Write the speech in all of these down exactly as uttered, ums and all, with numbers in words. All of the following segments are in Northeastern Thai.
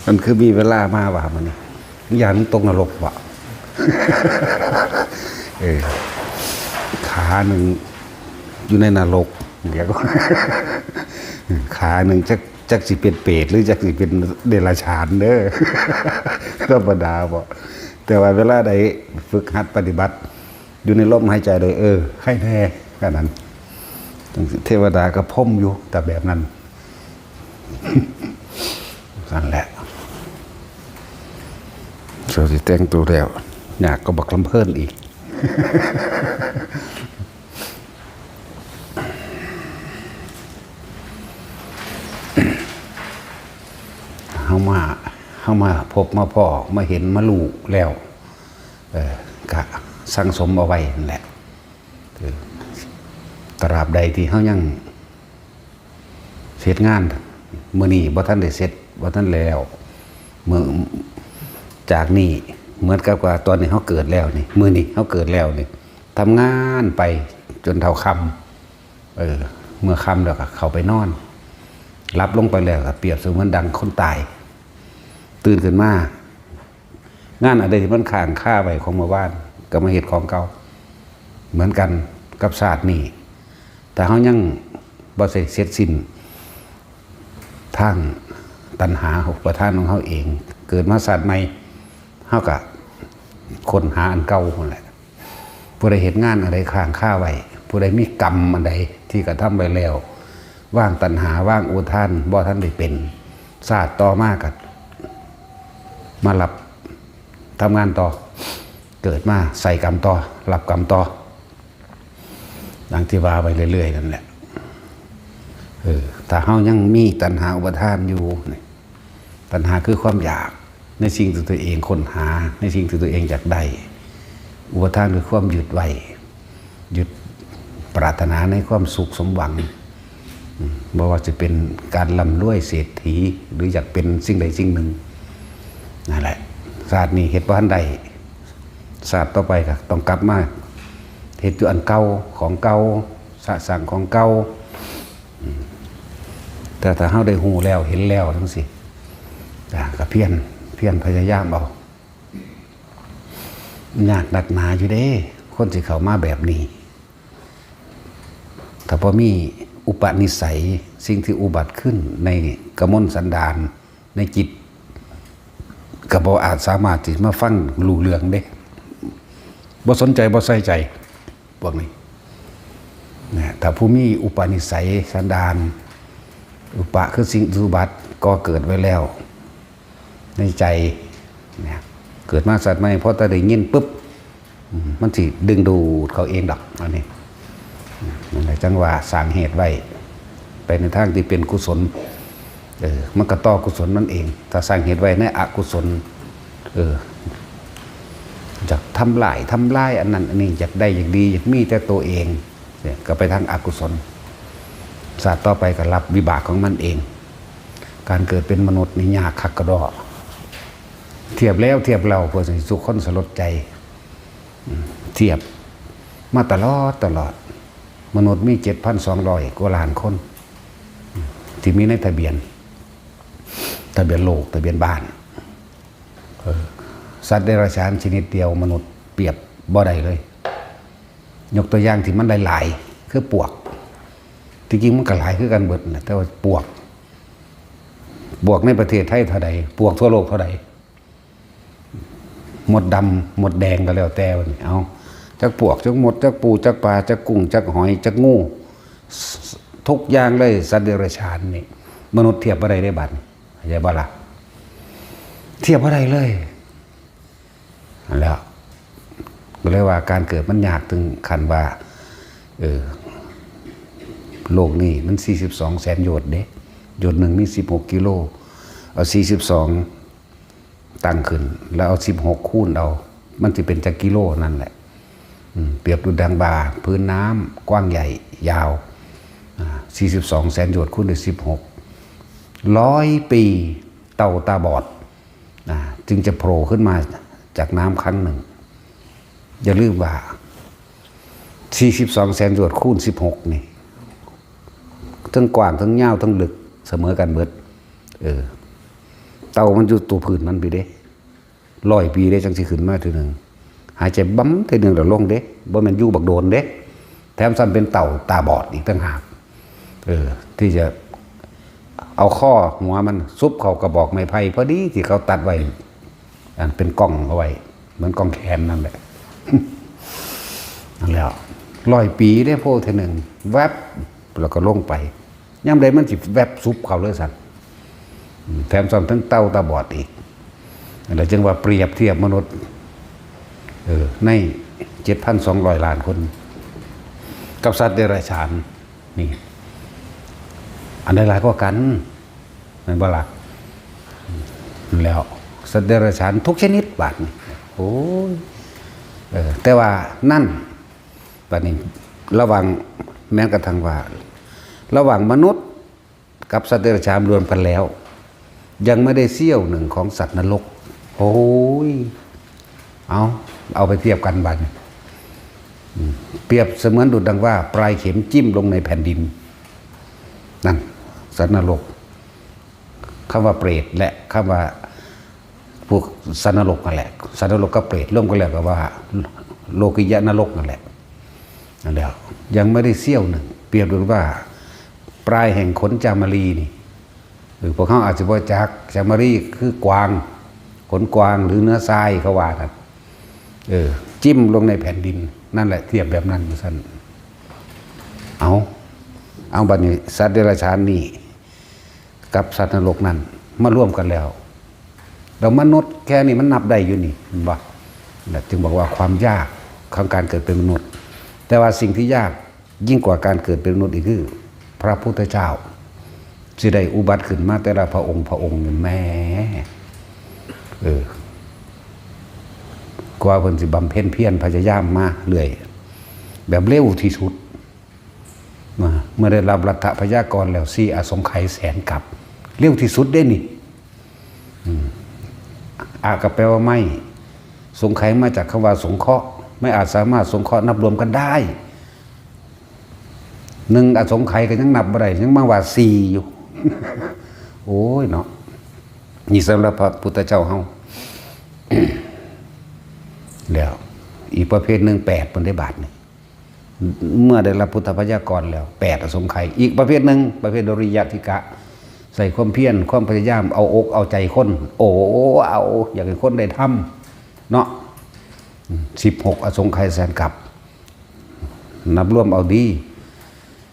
มันคือมีเวลามาว่ามันนี่ ย่านตกนรกวะ เออ ขาหนึ่งอยู่ในนรก เดี๋ยวก่อน ขาหนึ่งจัก จักสิเป็นเปรตหรือจักสิเป็นเดรัจฉานเด้อ ธรรมดาบ่ แต่ว่าเวลาใดฝึกหัดปฏิบัติ อยู่ในลมหายใจเลย เออ ใครแน่ ขนาดนั้น เทวดาก็พรมอยู่ แต่แบบนั้น นั่นแหละ เจ้าสิแต่งตัวแล้ว อยากก็บักลำเพิ่นอีก เฮามา เฮามาพบมาพ้อมาเห็นมารู้แล้ว เออ กะสั่งสมเอาไว้นั่นแหละ เออ ตราบใดที่เฮายังเฮ็ดงาน มื้อนี้บ่ทันได้เสร็จ บ่ทันแล้ว มื้อ จากนี้เหมือนกับว่าตอนนี้เฮาเกิดแล้วนี่ มื้อนี้เฮาเกิดแล้วนี่ ทำงานไปจนเท่าค่ำ เออ เมื่อค่ำแล้วก็เข้าไปนอน หลับลงไปแล้วก็เปรียบเสมือนดังคนตาย ตื่นขึ้นมา งานอันใดที่มันค้างคาไว้ของเมื่อวาน ก็มาเฮ็ดของเก่า เหมือนกันกับชาตินี้ ถ้าเฮายังบ่เสร็จสิ้น ทางตัณหาอุปาทานของเฮาเอง เกิดมาชาติใหม่ เฮาก็ค้นหาอันเก่านั่นแหละ ผู้ใดเฮ็ดงานอันใดค้างคาไว้ ผู้ใดมีกรรมอันใดที่กระทำไว้แล้ว วางตัณหา วางอุปาทาน บ่ทันได้เป็น ชาติต่อมาก็มารับทำงานต่อ เกิดมาใส่กรรมต่อ รับกรรมต่อ ดังที่ว่าไปเรื่อยๆนั่นแหละ เออ ถ้าเฮายังมีตัณหาอุปาทานอยู่นี่ ตัณหาคือความอยากในสิ่งที่ตัวเองค้นหา ในสิ่งที่ตัวเองอยากได้ อุปาทานคือความยึดไว้ ยึดปรารถนาในความสุขสมหวัง อืม บ่ว่าจะเป็นการร่ำรวยเศรษฐี หรืออยากเป็นสิ่งใดสิ่งหนึ่ง นั่นแหละ ชาตินี้เฮ็ดบ่ทันได้ ชาติต่อไปก็ต้องกลับมาเฮ็ดอยู่อันเก่า ของเก่า สะสางของเก่า อืม แต่ถ้าเฮาได้ฮู้แล้วเห็นแล้วจั่งซี้ อ่า ก็เพียร เพียรพยายามเอา ยากนักหนาอยู่เด้ คนสิเข้ามาแบบนี้ ถ้าบ่มีอุปนิสัย สิ่งที่อุบัติขึ้นในกมลสันดาน ในจิต ก็บ่อาจสามารถที่มาฟังรู้เรื่องเด้ บ่สนใจ บ่ใส่ใจ พวกนี้ นะ ถ้าผู้มีอุปนิสัยสันดาน อุปะคือสิ่งสมบัติก่อเกิดไว้แล้ว ในใจ นะ เกิดมาชาติใหม่ พอแต่ได้ยินปุ๊บ อืม มันสิดึงดูดเขาเองดอก อันนี้ นั่นแหละจั่งว่าสร้างเหตุไว้ ไปในทางที่เป็นกุศล เออ มันก็ต่อกุศลนั่นเอง ถ้าสร้างเหตุไว้ในอกุศล เออ อยากทำลาย ทำลายอันนั้นอันนี้ อยากได้อยากดี อยากมีแต่ตัวเอง เนี่ย ก็ไปทางอกุศล ชาติต่อไปก็รับวิบากของมันเอง การเกิดเป็นมนุษย์นี่ยากคักกะด้อ เทียบแล้วเทียบเล่า เพื่อสิทุกคนสลดใจ อืม เทียบมาตลอดตลอด มนุษย์มีเจ็ดพันสองร้อยกว่าล้านคน อืม ที่มีในทะเบียน ทะเบียนโลก ทะเบียนบ้าน เออ สัตว์เดรัจฉานชนิดเดียวมนุษย์เปรียบบ่ได้เลย ยกตัวอย่างที่มันหลายๆ คือปวก ที่จริงมันก็หลายคือกันเบิดนะ แต่ว่าปวก ปวกในประเทศไทยเท่าใด ปวกทั่วโลกเท่าใด มดดำ มดแดงก็แล้วแต่วันนี้ เอา จักปวก จักมด จักปู จักปลา จักกุ้ง จักหอย จักงู ทุกอย่างเลย สัตว์เดรัจฉานนี่ มนุษย์เทียบบ่ได้เด้บัดนี้ เข้าใจบ่ล่ะ เทียบบ่ได้เลย นั่นแหละ ก็เลยว่าการเกิดมันยากถึงขั้นว่า เออ โลกนี้มันสี่สิบสองแสนโยชน์เด้ โยชน์หนึ่งมีสิบหกกิโล เอาสี่สิบสองตั้งขึ้น แล้วเอาสิบหกคูณเอา มันสิเป็นจักกิโลนั่นแหละ อืม เปรียบดุจดังบ่า พื้นน้ำกว้างใหญ่ยาว อ่า สี่สิบสองแสนโยชน์คูณด้วยสิบหก ร้อยปี เต่าตาบอด อ่า จึงจะโผล่ขึ้นมาจากน้ำครั้งหนึ่ง อย่าลืมว่า สี่สิบสองแสนโยชน์คูณสิบหกนี่ ทั้งกว้าง ทั้งยาว ทั้งลึก เสมอกันเบิด เออ เต่ามันอยู่ตัวพื้นมันพีเด้ ร้อยปีเด้จั่งสิขึ้นมาเทื่อหนึ่ง หายใจบำเทื่อหนึ่งแล้วลงเด้ บ่แม่นอยู่บักโดนเด้ แถมซ้ำเป็นเต่าตาบอดอีกต่างหาก เออ ที่จะเอาข้อหัวมันซุบเข้ากระบอกไม้ไผ่พอดีที่เขาตัดไว้ อันเป็นกล้องเอาไว้ เหมือนกล้องแขนนั่นแหละ นั่นแหล้ว ร้อยปีได้โพเทื่อหนึ่ง แวบ แล้วก็ลงไป ยามใดมันสิแวบซุบเข้าเลยสั่น แถมซ้ำทั้งเต่าตาบอดอีก แล้วจึงว่าเปรียบเทียบมนุษย์ เออ ในเจ็ดพันสองร้อยล้านคน กับสัตว์เดรัจฉาน นี่ อันใดหลายกว่ากัน แม่นบ่ล่ะ แล้ว สัตว์เดรัจฉานทุกชนิดบาดนี้ โอ้ย เออ แต่ว่านั่น บาดนี้ ระหว่าง แม้กระทั่งว่า ระหว่างมนุษย์ กับสัตว์เดรัจฉานรวมกันแล้ว ยังไม่ได้เสี้ยวหนึ่งของสัตว์นรก โอ้ย เอา เอาไปเทียบกันบาดนี้ อืม เปรียบเสมือนดุจดังว่าปลายเข็มจิ้มลงในแผ่นดิน นั่น สัตว์นรก คำว่าเปรตและคำว่า พวกสัตว์นรกนั่นแหละ สัตว์นรกกับเปรตรวมกันแล้วก็ว่า โลกิยะนรกนั่นแหละ นั่นแหละ ยังไม่ได้เสี้ยวหนึ่ง เปรียบดุจว่า ปลายแห่งขนจามารีนี่ เออ พวกเขาอาจจะบ่จัก จามารีคือกวาง ขนกวางหรือเนื้อทรายเขาว่านั่น เออ จิ้มลงในแผ่นดิน นั่นแหละ เทียบแบบนั้นซั่น เอา เอาบัดนี้ สัตว์เดรัจฉานนี่ กับสัตว์นรกนั่น มารวมกันแล้ว แล้วมนุษย์แค่นี้มันนับได้อยู่นี่ เห็นบ่ นะ จึงบอกว่าความยากของการเกิดเป็นมนุษย์ แต่ว่าสิ่งที่ยากยิ่งกว่าการเกิดเป็นมนุษย์อีกคือ พระพุทธเจ้า สิได้อุบัติขึ้นมาแต่ละพระองค์พระองค์นี่แหม เออ กว่าเพิ่นสิบำเพ็ญเพียรพยายามมาเรื่อย แบบเร็วที่สุด มา เมื่อได้รับรัฐพยากรแล้ว สี่อสงไขยแสนกัป เร็วที่สุดเด้นี่ อืม อะก็แปลว่าไม่ สงไขยมาจากคำว่าสงเคราะห์ ไม่อาจสามารถสงเคราะห์นับรวมกันได้ หนึ่งอสงไขยก็ยังนับบ่ได้ ยังมาว่าสี่อยู่ โอ้ยเนาะ นี่สำหรับพระพุทธเจ้าเฮา แล้ว อีกประเภทหนึ่ง แปด เพิ่นได้บาดนี่ เมื่อได้รับพุทธพยากรแล้ว แปด อสงไขย อีกประเภทหนึ่ง ประเภทโดริยะธิกะ ใส่ความเพียร ความพยายาม เอาอกเอาใจคน โอ้ เอา อยากให้คนได้ทำเนาะ อืม สิบหก อสงไขยแสนกัป นับรวมเอาดี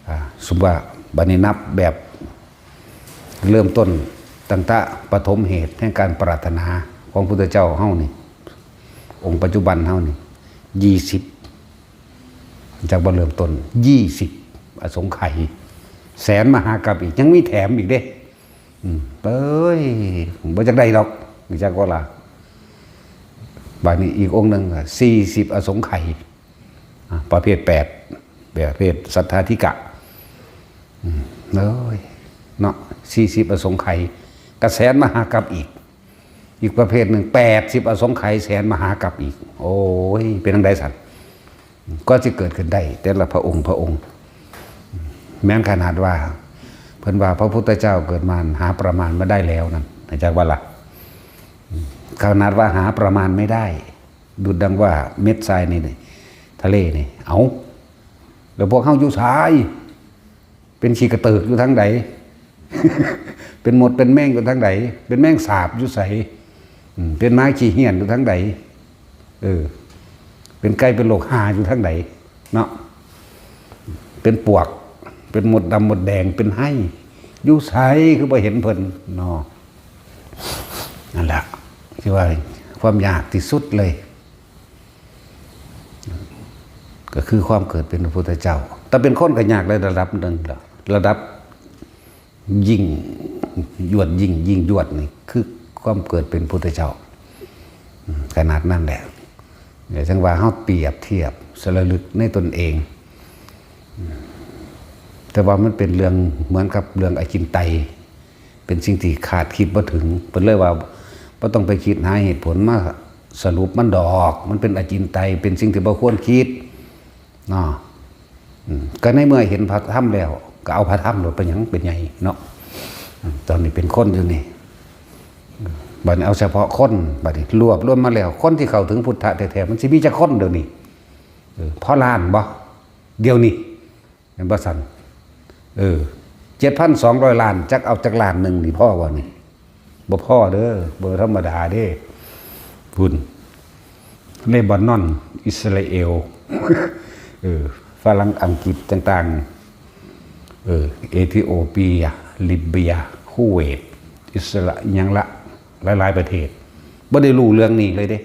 อ่า สมมุติว่าบัดนี้นับแบบ เริ่มต้นตั้งแต่ปฐมเหตุแห่งการปรารถนาของพุทธเจ้าเฮานี่ องค์ปัจจุบันเฮานี่ ยี่สิบ จากบ่เริ่มต้น ยี่สิบ อสงไขย แสนมหากัปอีก ยังมีแถมอีกเด้ อืม เอ้ย บ่จักได้ดอก จักว่าล่ะ บาดนี้อีกองค์หนึ่ง สี่สิบ อสงไขย อ่ะ ประเภทแปด ประเภทสัตถาธิกะ อืม เอ้ย เนาะ สี่สิบ อสงไขย ก็แสนมหากัปอีก อีกประเภทหนึ่ง แปดสิบ อสงไขย แสนมหากัปอีก โอ้ย เป็นจั่งใดสั่น ก็จะเกิดขึ้นได้ แต่ละพระองค์พระองค์ แม้นขนาดว่า เพิ่นว่าพระพุทธเจ้าเกิดมาหาประมาณไม่ได้แล้วนั่น จักว่าล่ะ ขนาดว่าหาประมาณไม่ได้ ดุจดังว่าเม็ดทรายนี่ นี่ ทะเลนี่ เอา แล้วพวกเฮาอยู่ไส เป็นขี้กระเติกอยู่ทางใด เป็นมดเป็นแมงอยู่ทางใด เป็นแมงสาบอยู่ไส อืม เป็นหมาขี้เหี้ยนอยู่ทางใด เออ เป็นไก่เป็นโรคหาอยู่ทางใด เนาะ เป็นปวก เป็นมดดำมดแดง เป็นไฮ่ อยู่ไสคือบ่เห็นเพิ่นเนาะ นั่นแหละ ที่ว่าความยากที่สุดเลย ก็คือความเกิดเป็นพระพุทธเจ้า แต่เป็นคนก็ยากในระดับหนึ่งละ ระดับยิ่งยวดยิ่ง ยิ่งยวดนี่ คือความเกิดเป็นพุทธเจ้า อืม ขนาดนั้นแหละ เดี๋ยวจั่งว่าเฮาเปรียบเทียบสระลึกในตนเอง อืม แต่ว่ามันเป็นเรื่องเหมือนกับเรื่องอจินไตย เป็นสิ่งที่คาดคิดบ่ถึง เพิ่นเลยว่าบ่ต้องไปคิดหาเหตุผลมาสรุปมันดอก มันเป็นอจินไตย เป็นสิ่งที่บ่ควรคิด เนาะ อืม ก็ในเมื่อเห็นพระธรรมแล้ว ก็เอาพระธรรมโลด เป็นหยังเป็นใหญ่เนาะ ตอนนี้เป็นคนอยู่นี่ บัดนี้เอาเฉพาะคน บัดนี้รวบรวมมาแล้ว คนที่เข้าถึงพุทธะแท้ๆ มันสิมีจักคนเดี๋ยวนี้ เออ พอล้านบ่ เดี๋ยวนี้ แม่นบ่ซั่น เออ เจ็ดพันสองร้อยล้าน จักเอาจักล้านหนึ่งนี่พอบ่นี่ บ่พอเด้อ บ่ธรรมดาเด้ พุ้น เลบานอน อิสราเอล เออ ฝรั่ง อังกฤษต่างๆ เออ เอธิโอเปีย ลิเบีย คูเวต อิสรา อิหยังละ หลายๆ ประเทศ บ่ได้รู้เรื่องนี้เลยเด้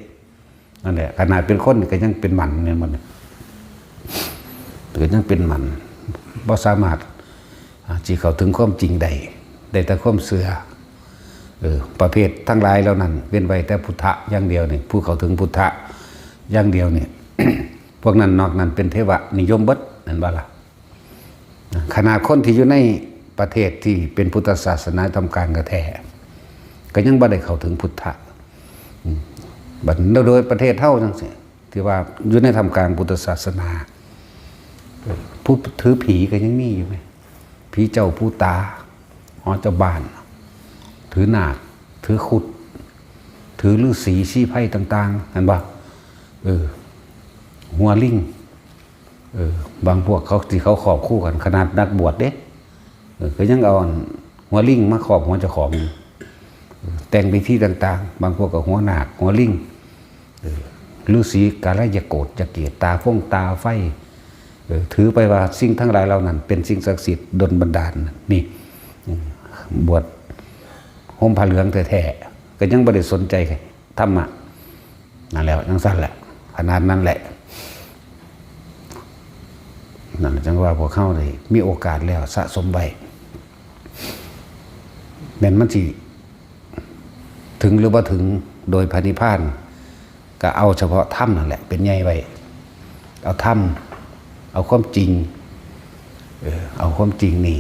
นั่นแหละ ขนาดเป็นคนก็ยังเป็นหมันเนี่ยมัน ก็ยังเป็นหมัน บ่สามารถ อ่า สิเข้าถึงความจริงได้ ได้แต่ความเชื่อ เออ ประเภททั้งหลายเหล่านั้น เว้นไว้แต่พุทธะอย่างเดียวนี่ ผู้เข้าถึงพุทธะอย่างเดียวนี่ พวกนั้นนอกนั้นเป็นเทวะนิยมเบิด แม่นบ่ล่ะ ขนาดคนที่อยู่ในประเทศที่เป็นพุทธศาสนาทำการกระแท้ ก็ยังบ่ได้เข้าถึงพุทธะ อืม บัดโดยประเทศเฮาจังซี่ ที่ว่าอยู่ในทำการพุทธศาสนา ผู้ถือผีก็ยังมีอยู่ไหม ผีเจ้าผู้ตา หอเจ้าบ้าน ถือนาค ถือครุฑ ถือฤๅษีชี้ไพรต่างๆ หันบ่ เออ หัวลิง เออ บางพวกเขาที่เขาครอบคู่กัน ขนาดนักบวชเด้ เออ ก็ยังเอาหัวลิงมาครอบหัวเจ้าของอยู่ เออ แต่งพิธีต่างๆ บางพวกก็หัวนาค หัวลิง เออ ฤๅษีกาลยโกตยเกต ตาฟงตาไฟ เออ ถือไปว่าสิ่งทั้งหลายเหล่านั้นเป็นสิ่งศักดิ์สิทธิ์ดลบันดาล นี่ อืม บวชห่มผ้าเหลืองแท้ๆ ก็ยังบ่ได้สนใจธรรมะ นั่นแหละ จังซั่นแหละ ขนาดนั้นแหละ นั่นจังว่าพวกเฮาได้มีโอกาสแล้วสะสมไว้ แม่นมันสิถึงหรือบ่ถึงโดยพระนิพพาน ก็เอาเฉพาะธรรมนั่นแหละเป็นใหญ่ไว้ เอาธรรม เอาความจริง เออ เอาความจริงนี่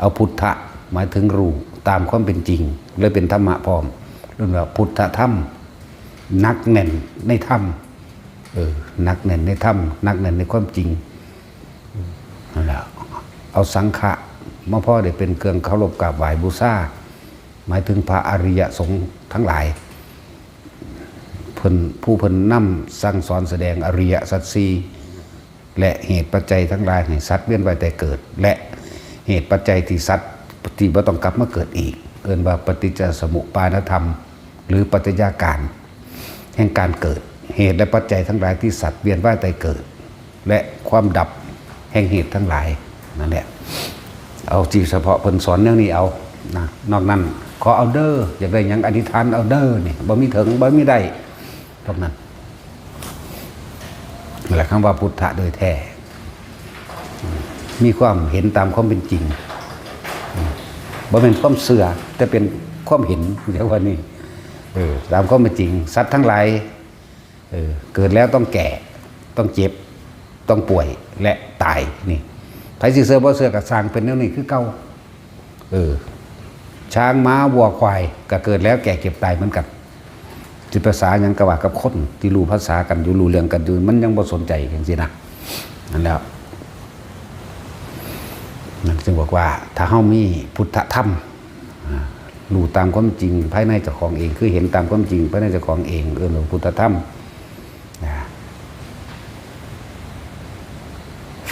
เอาพุทธะ หมายถึงรู้ตามความเป็นจริง เลยเป็นธรรมะพร้อม เรียกว่าพุทธธรรม หนักแน่นในธรรม เออ หนักแน่นในธรรม หนักแน่นในความจริง นั่นแหละ เอาสังฆะมาพอได้เป็นเครื่องเคารพกราบไหว้บูชา หมายถึงพระอริยสงฆ์ทั้งหลาย เพิ่น ผู้เพิ่นนำสั่งสอนแสดงอริยสัจสี่ และเหตุปัจจัยทั้งหลายให้สัตว์เวียนว่ายแต่เกิด และเหตุปัจจัยที่สัตว์ที่บ่ต้องกลับมาเกิดอีก เอิ้นว่าปฏิจจสมุปปาทธรรม หรือปัจจัยาการ แห่งการเกิด เหตุและปัจจัยทั้งหลายที่สัตว์เวียนว่ายแต่เกิด และความดับแห่งเหตุทั้งหลาย นั่นแหละ เอาที่เฉพาะเพิ่นสอนแนวนี้เอานะ นอกนั้นขอเอาเด้อ อยากได้หยังอธิษฐานเอาเด้อนี่ บ่มีเถิง บ่มีได้ พวกนั้น นั่นแหละคำว่าพุทธะโดยแท้ มีความเห็นตามความเป็นจริง บ่แม่นความเชื่อ แต่เป็นความเห็น เรียกว่านี่ เออ ตามความเป็นจริง สัตว์ทั้งหลาย เออ เกิดแล้วต้องแก่ ต้องเจ็บ ต้องป่วย และตาย นี่ ไผสิเชื่อบ่เชื่อก็ซ่างเป็นแนวนี้คือเก่า เออ ช้าง ม้า วัว ควาย ก็เกิดแล้วแก่เจ็บตายเหมือนกัน สิภาษาหยังก็ว่ากับคนที่รู้ภาษากันอยู่ รู้เรื่องกันอยู่ มันยังบ่สนใจจังซี่นะ นั่นแหล้ว นั่นจึงบอกว่า ถ้าเฮามีพุทธธรรม อ่า รู้ตามความจริงภายในเจ้าของเอง คือเห็นตามความจริงภายในเจ้าของเอง เอิ้นว่าพุทธธรรม นะ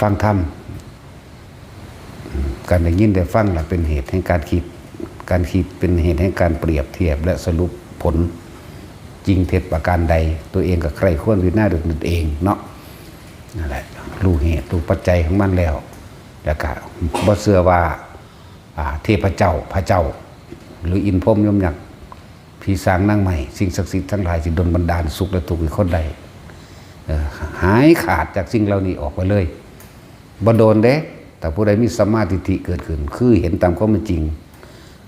ฟังธรรม การได้ยินได้ฟังล่ะเป็นเหตุแห่งการคิด การคิดเป็นเหตุแห่งการเปรียบเทียบและสรุปผลจริงเท็จประการใด ตัวเองก็ใคร่ครวญพิจารณาด้วยตนเองเนาะ นั่นแหละ รู้เหตุรู้ปัจจัยของมันแล้ว แล้วก็บ่เชื่อว่า อ่า เทพเจ้า พระเจ้า หรืออินทร์พรหมยมยักษ์ ผีสางนางไม้ สิ่งศักดิ์สิทธิ์ทั้งหลายสิดลบันดาลสุขและทุกข์ให้คนได้ เอ่อ หายขาดจากสิ่งเหล่านี้ออกไปเลย บ่โดนเด้ แต่ผู้ใดมีสัมมาทิฏฐิเกิดขึ้น คือเห็นตามความเป็นจริง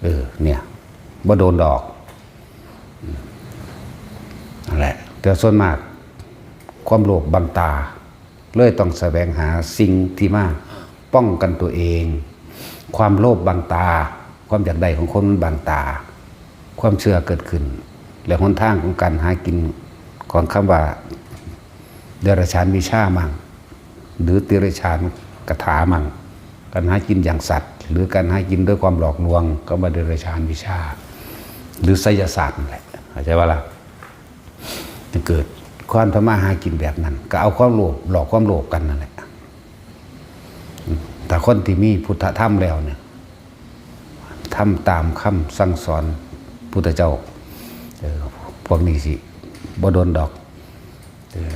เออ เนี่ย บ่โดนดอก นั่นแหละ แต่ส่วนมาก ความโลภบังตา เลยต้องแสวงหาสิ่งที่มาป้องกันตัวเอง ความโลภบังตา ความอยากได้ของคนมันบังตา ความเชื่อเกิดขึ้น และหนทางของการหากินของคำว่าเดรัจฉานวิชามัง หรือติรัจฉานคาถามัง การหากินอย่างสัตว์ หรือการหากินด้วยความหลอกลวง ก็มาเดรัจฉานวิชา หรือไสยศาสตร์นั่นแหละ เข้าใจว่าล่ะ จะเกิดความทำมาหากินแบบนั้น ก็เอาความโลภหลอกความโลภกันนั่นแหละ แต่คนที่มีพุทธธรรมแล้วเนี่ย ทำตามคำสั่งสอนพุทธเจ้า เออ พวกนี้สิบ่โดนดอก เออ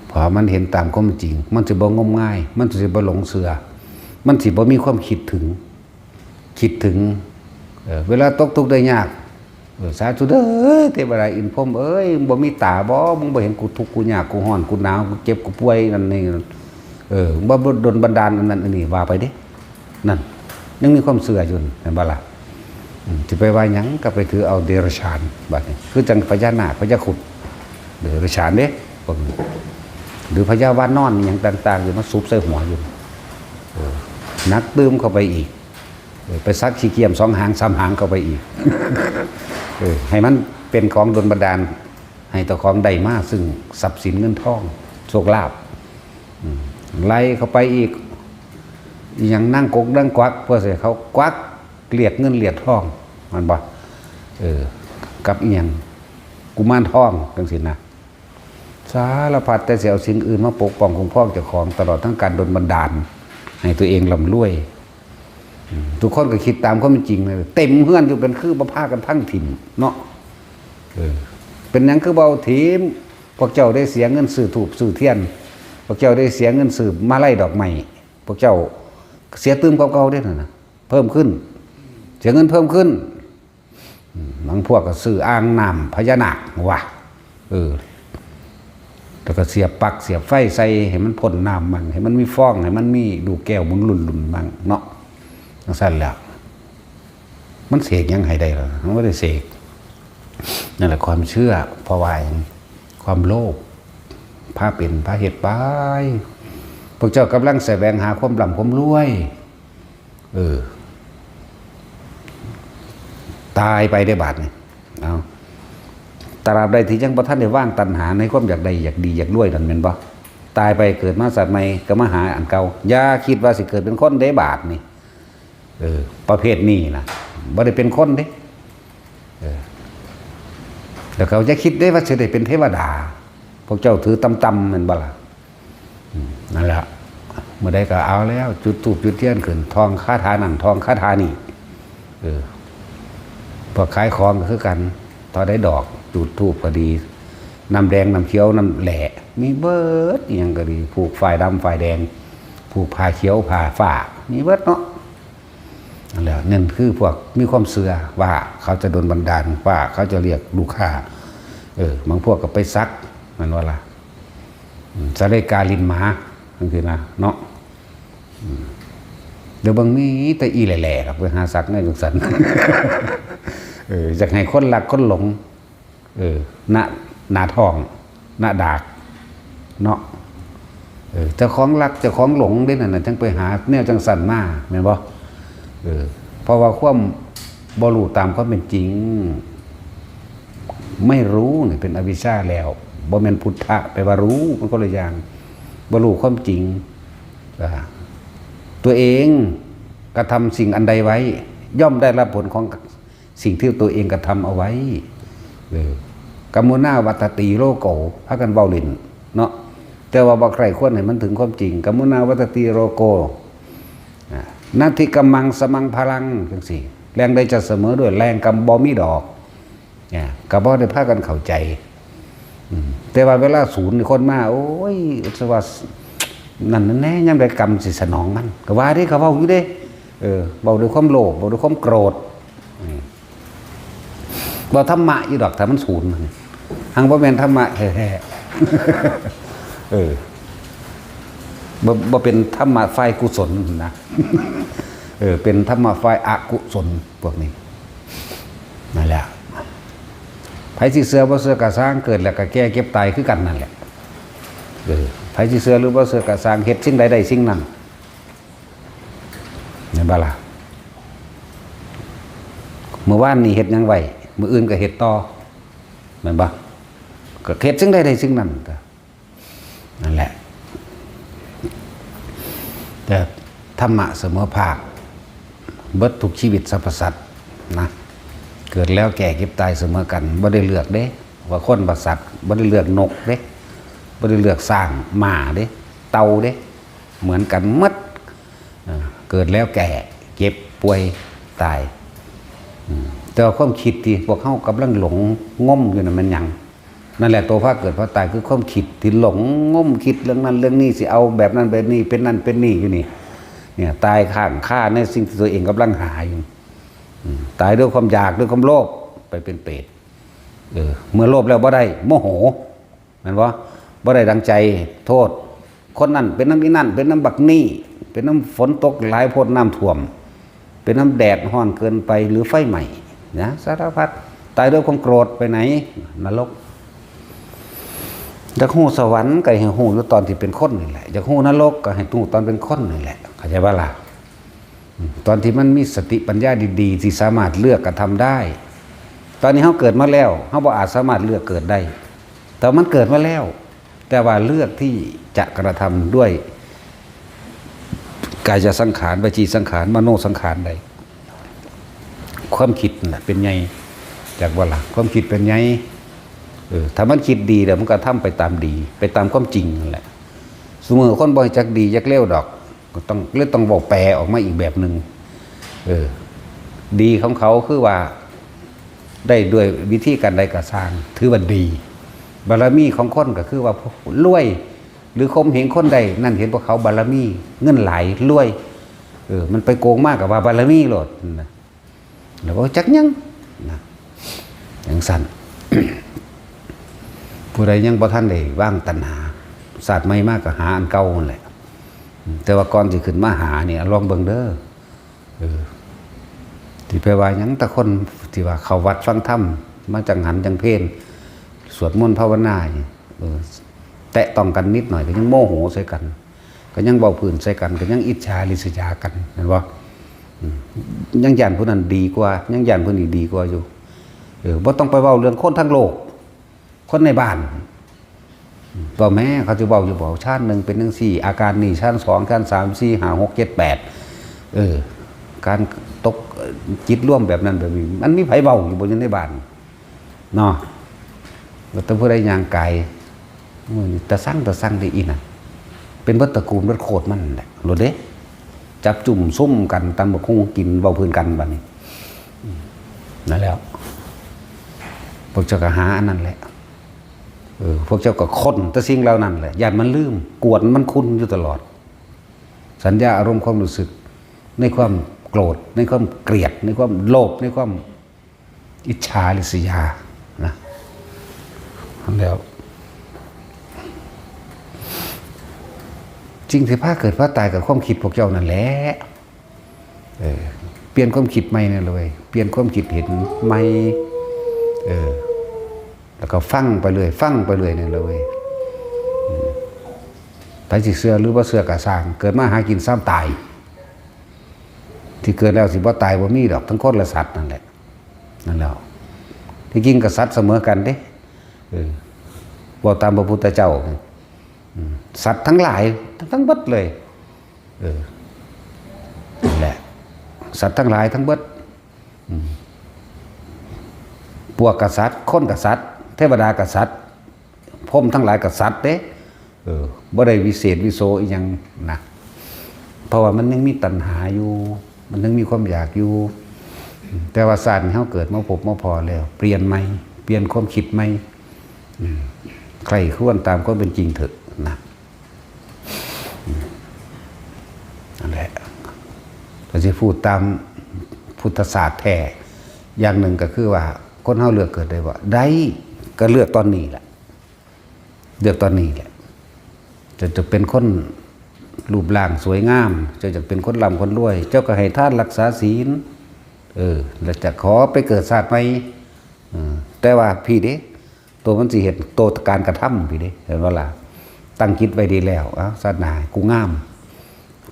เพราะมันเห็นตามความจริง มันสิบ่งมงาย มันสิบ่หลงเชื่อ มันสิบ่มีความคิดถึง คิดถึง เออ เวลาตกทุกข์ได้ยาก เออ สาธุเด้อ เทวดาอินทร์พรหมเอ้ย มึงบ่มีตาบ่ มึงบ่เห็นกูทุกข์ กูยาก กูร้อน กูหนาว กูเจ็บ กูป่วย นั่นนี่ เออ มึงบ่ดลบันดาลอันนั้นอันนี้ ว่าไปเด้ นั่น ยังมีความเชื่ออยู่ เห็นบ่ล่ะ อืม สิไปว่าหยัง ก็ไปถือเอาเดรัจฉาน บัดนี้ คือจั่งพญานาค พญาครุฑ เดรัจฉานเด้ พวกนี้ หรือพญาวานอน อิหยังต่างๆ อยู่ มาสุบใส่หัวอยู่ เออ หนักตื่มเข้าไปอีก เออ ไปสักขี้เกียจสองหางสามหางเข้าไปอีก เออ ให้มันเป็นของดลบันดาล ให้เจ้าของได้มาซึ่งทรัพย์สินเงินทอง โชคลาภ อืม ไล่เข้าไปอีก อิหยังนางกกนางกวัก พวกเสียเขากวัก เรียกเงินเรียกทอง มันบ่ เออ กับอิหยัง กุมารทอง จังซี้นะ สารพัด แต่สิเอาสิ่งอื่นมาปกป้องคุ้มครองเจ้าของ ตลอดทั้งการดลบันดาล ให้ตัวเองร่ำรวย อืม ทุกคนก็คิดตามความเป็นจริงเลย เต็มเฮือนอยู่ เป็นคือบ่พากันพังถิ่มเนาะ เออ เป็นหยังคือบ่เอาถิ่ม พวกเจ้าได้เสียเงินซื้อธูปซื้อเทียน พวกเจ้าได้เสียเงินซื้อมาลัยดอกไม้ พวกเจ้าเสียตื่มกว่าเก่าเด้นั่นน่ะ เพิ่มขึ้น เสียเงินเพิ่มขึ้น อืม บางพวกก็ซื้ออ่างน้ำพญานาคว่ะ เออ แล้วก็เสียบปลั๊กเสียบไฟใส่ให้มันพ่นน้ำมั่ง ให้มันมีฟอง ให้มันมีลูกแก้วหมุนลุ่นๆมั่งเนาะ จังซั่นแหละ มันเสกหยังให้ได้ล่ะ มันบ่ได้เสก นั่นแหละความเชื่อ เพราะว่าหยัง ความโลภ พาเป็น พาเฮ็ดไป พวกเจ้ากำลังแสวงหาความร่ำความรวย เออ ตายไปได้บาดนี่ เอา ตราบใดที่ยังบ่ทันได้วางตัณหาในความอยากได้ อยากดี อยากรวยนั่นแม่นบ่ ตายไปเกิดมาชาติใหม่ก็มาหาอันเก่า อย่าคิดว่าสิเกิดเป็นคนเด้บาดนี่ เออ ประเภทนี้นะ บ่ได้เป็นคนเด้ เออ แล้วเขาจะคิดได้ว่าสิได้เป็นเทวดา พวกเจ้าถือต่ำๆแม่นบ่ล่ะ อืม นั่นแหละ เมื่อใดก็เอาแล้ว จุดธูปจุดเทียนขึ้น ท่องคาถานั่น ท่องคาถานี่ เออ พวกขายของก็คือกัน เท่าใดดอก จุดธูปก็ดี น้ำแดง น้ำเขียว น้ำแหละ มีเบิด อิหยังก็ดี ผูกฝ้ายดำ ฝ้ายแดง ผูกผ้าเขียว ผ้าฟ้า มีเบิดเนาะ นั่นแหละ นั่นคือพวกมีความเชื่อว่าเขาจะดลบันดาล ว่าเขาจะเรียกลูกค้า เออ บางพวกก็ไปสัก แม่นบ่ล่ะ อืม สาเลกาลิ้นหมา จังซี้นะ เนาะ อืม เดี๋ยวเบิ่งมีแต่อีแหล่ๆดอก ไปหาสักแนวจังซั่น เออ อยากให้คนรักคนหลง เออ หน้า หน้าท้อง หน้าดาก เนาะ เออ เจ้าของรัก เจ้าของหลงเด้นั่นน่ะ จังไปหาแนวจังซั่นมา แม่นบ่ เออ เพราะว่าความบ่รู้ตามความเป็นจริง ไม่รู้นี่เป็นอวิชชาแล้ว บ่แม่นพุทธะแปลว่ารู้ มันคนละอย่าง บ่รู้ความจริง อ่า ตัวเองกระทำสิ่งอันใดไว้ ย่อมได้รับผลของสิ่งที่ตัวเองกระทำเอาไว้ เออ กัมมุนาวัตตติโลโก พากันเว้าเล่นเนาะ แต่ว่าบ่ใคร่ควรให้มันถึงความจริง กัมมุนาวัตตติโลโก อ่า นัตถิกัมมังสมังพลัง จังซี้ แรงใดจะเสมอด้วยแรงกรรม บ่มีดอก เนี่ย ก็บ่ได้พากันเข้าใจ อืม แต่ว่าเวลาสูนนี่คนมา โอ้ย สว่า นั่นแน่ ยามใดกรรมสิสนองมัน ก็ว่าเด้ เขาเว้าอยู่เด้ เออ เว้าด้วยความโลภ เว้าด้วยความโกรธ อืม เว้าธรรมะอยู่ดอก ถ้ามันสูน หังบ่แม่นธรรมะแท้ๆ เออ บ่ บ่เป็นธรรมะฝ่ายกุศลนะ เออ เป็นธรรมะฝ่ายอกุศล พวกนี้ นั่นแหละ ไผสิเชื่อบ่เชื่อก็ซ่าง เกิดแล้วก็แก่เจ็บตายคือกันนั่นแหละ เออ ไผสิเชื่อหรือบ่เชื่อก็ซ่าง เฮ็ดสิ่งใดได้สิ่งนั้น แม่นบ่ล่ะ มื้อวานนี้เฮ็ดหยังไว้ มื้ออื่นก็เฮ็ดต่อ แม่นบ่ ก็เฮ็ดสิ่งใดได้สิ่งนั้น นั่นแหละ แต่ ธรรมะเสมอภาค เบิดทุกชีวิตสรรพสัตว์นะ เกิดแล้วแก่เจ็บตายเสมอกัน บ่ได้เลือกเด้ ว่าคนว่าสัตว์ บ่ได้เลือกนกเด้ บ่ได้เลือกช้าง ม้าเด้ เต่าเด้ เหมือนกันหมด เออ เกิดแล้วแก่ เจ็บ ป่วย ตาย อืม แต่ว่าความคิดที่พวกเฮากำลังหลงงมอยู่นั่นมันหยัง นั่นแหละตัวพาเกิดพาตาย คือความคิดที่หลงงมคิดเรื่องนั้นเรื่องนี้ สิเอาแบบนั้นแบบนี้ เป็นนั่นเป็นนี่อยู่นี่ เนี่ย ตายค้างคาในสิ่งที่ตัวเองกำลังหาอยู่ อืม ตายด้วยความอยาก ด้วยความโลภ ไปเป็นเปรต เออ เมื่อโลภแล้วบ่ได้ โมโห แม่นบ่ บ่ได้ดังใจ โทษ คนนั้นเป็นนำอีนั่น เป็นนำบักนี่ เป็นนำฝนตกหลายโพด น้ำท่วม เป็นนำแดดร้อนเกินไป หรือไฟไหม้นะ สารพัด ตายด้วยความโกรธ ไปไหน นรก อยากฮู้สวรรค์ก็ให้ฮู้อยู่ตอนที่เป็นคนนี่แหละ อยากฮู้นรกก็ให้ฮู้ตอนเป็นคนนี่แหละ เข้าใจบ่ล่ะ อืม ตอนที่มันมีสติปัญญาดีๆ ที่สามารถเลือกกระทำได้ ตอนนี้เฮาเกิดมาแล้ว เฮาบ่อาจสามารถเลือกเกิดได้ แต่มันเกิดมาแล้ว แต่ว่าเลือกที่จะกระทำด้วย กายสังขาร วจีสังขาร มโนสังขารได้ ความคิดนั่นแหละเป็นใหญ่ จักบ่ล่ะ ความคิดเป็นใหญ่ เออ ถ้ามันคิดดีแล้วมันก็ทำไปตามดี ไปตามความจริงนั่นแหละ ซุมื้อคนบ่จักดีจักเลวดอก ก็ต้อง เลยต้องเว้าแปลออกมาอีกแบบหนึ่ง เออ ดีของเขาคือว่า ได้ด้วยวิธีการใดก็ซ่าง ถือว่าดี บารมีของคนก็คือว่ารวย หรือข่มเหงคนได้ นั่นเห็นพวกเขาบารมี เงินหลาย รวย เออ มันไปโกงมากกับว่าบารมีโลดนะ แล้วบ่จักหยังนะ จั่งซั้น ผู้ใดยังบ่ทันได้วางตัณหา ชาติใหม่มาก็หาอันเก่านั่นแหละ แต่ว่าก่อนสิขึ้นมาหานี่ ลองเบิ่งเด้อ เออ ที่ไปว่าหยัง แต่คนที่ว่าเข้าวัดฟังธรรม มาจังหันจังเพล สวดมนต์ภาวนานี่ เออ แตะต้องกันนิดหน่อยก็ยังโมโหใส่กัน ก็ยังเว้าพื้นใส่กัน ก็ยังอิจฉาริษยากัน แม่นบ่ อืม ยังย้านผู้นั้นดีกว่า ยังย้านผู้นี้ดีกว่าอยู่ เออ บ่ต้องไปเว้าเรื่องคนทั้งโลก คนในบ้าน เว้าแหม เขาสิเว้าอยู่บ่ ชั้นหนึ่งเป็นจั่งซี้ อาการนี้ ชั้นสอง ชั้นสาม สี่ ห้า หก เจ็ด แปด เออ การตก เอ่อ จิตรวมแบบนั้นแบบนี้ มันมีไผเว้าอยู่บ่อยู่ในบ้าน เนาะ ว่าแต่ผู้ใดย่างกาย มื้อนี้ตาสั่ง ตาสั่งได้อีนั่น เป็นเบิดตระกูลเบิดโคตรมันนั่นแหละ โลดเด้ จับจุ่มซุ่มกัน ตำบักหุ่งกิน เว้าพื้นกันบัดนี้ นั่นแหล้ว พวกเจ้าก็หาอันนั้นแหละ เออ พวกเจ้าก็ค้นแต่สิ่งเหล่านั้นแหละ ย้านมันลืม กวนมันคุณอยู่ตลอด สัญญา อารมณ์ ความรู้สึก ในความโกรธ ในความเกลียด ในความโลภ ในความอิจฉาริษยา นะ แล้ว สิ่งที่พาเกิดพาตายกับความคิดพวกเจ้านั่นแหละ เออ เปลี่ยนความคิดใหม่แน่เลย เปลี่ยนความคิดเห็นใหม่ เออ แล้วก็ฟังไปเรื่อย ฟังไปเรื่อยแน่เลย อืม ไผสิเชื่อหรือบ่เชื่อก็ซ่าง เกิดมาหากินซ้ำตาย ที่เกิดแล้วสิบ่ตายบ่มีดอก ทั้งคนและสัตว์นั่นแหละ นั่นแหล้ว ที่จริงก็สัตว์เสมอกันเด้ เออ เว้าตามพระพุทธเจ้า อืม สัตว์ทั้งหลาย ทั้งเบิดเลย เออ นั่นแหละ สัตว์ทั้งหลายทั้งเบิด อืม พวกกษัตริย์ คนกษัตริย์ เทวดากษัตริย์ พรหมทั้งหลายกษัตริย์เด้ เออ บ่ได้วิเศษวิโสอีหยังนะ เพราะว่ามันยังมีตัณหาอยู่ มันยังมีความอยากอยู่ แต่ว่าชาตินี้เฮาเกิดมาพบมาพ้อแล้ว เปลี่ยนใหม่ เปลี่ยนความคิดใหม่ อืม ใคร่ครวญตามความเป็นจริงเถอะนะ อืม นั่นแหละ ก็สิพูดตามพุทธศาสตร์แท้ อย่างหนึ่งก็คือว่า คนเฮาเลือกเกิดได้บ่ ได้ ก็เลือกตอนนี้แหละ เลือกตอนนี้แหละ เจ้าจะเป็นคนรูปร่างสวยงาม เจ้าจะเป็นคนร่ำคนรวย เจ้าก็ให้ทานรักษาศีล เออ แล้วจะขอไปเกิดชาติใหม่ เออ แต่ว่าพี้เด้ ตัวมันสิเฮ็ด ตัวการกระทำพี้เด้ เห็นบ่ล่ะ ตั้งจิตไว้ดีแล้ว เอ้า ชาติหน้าให้กูงาม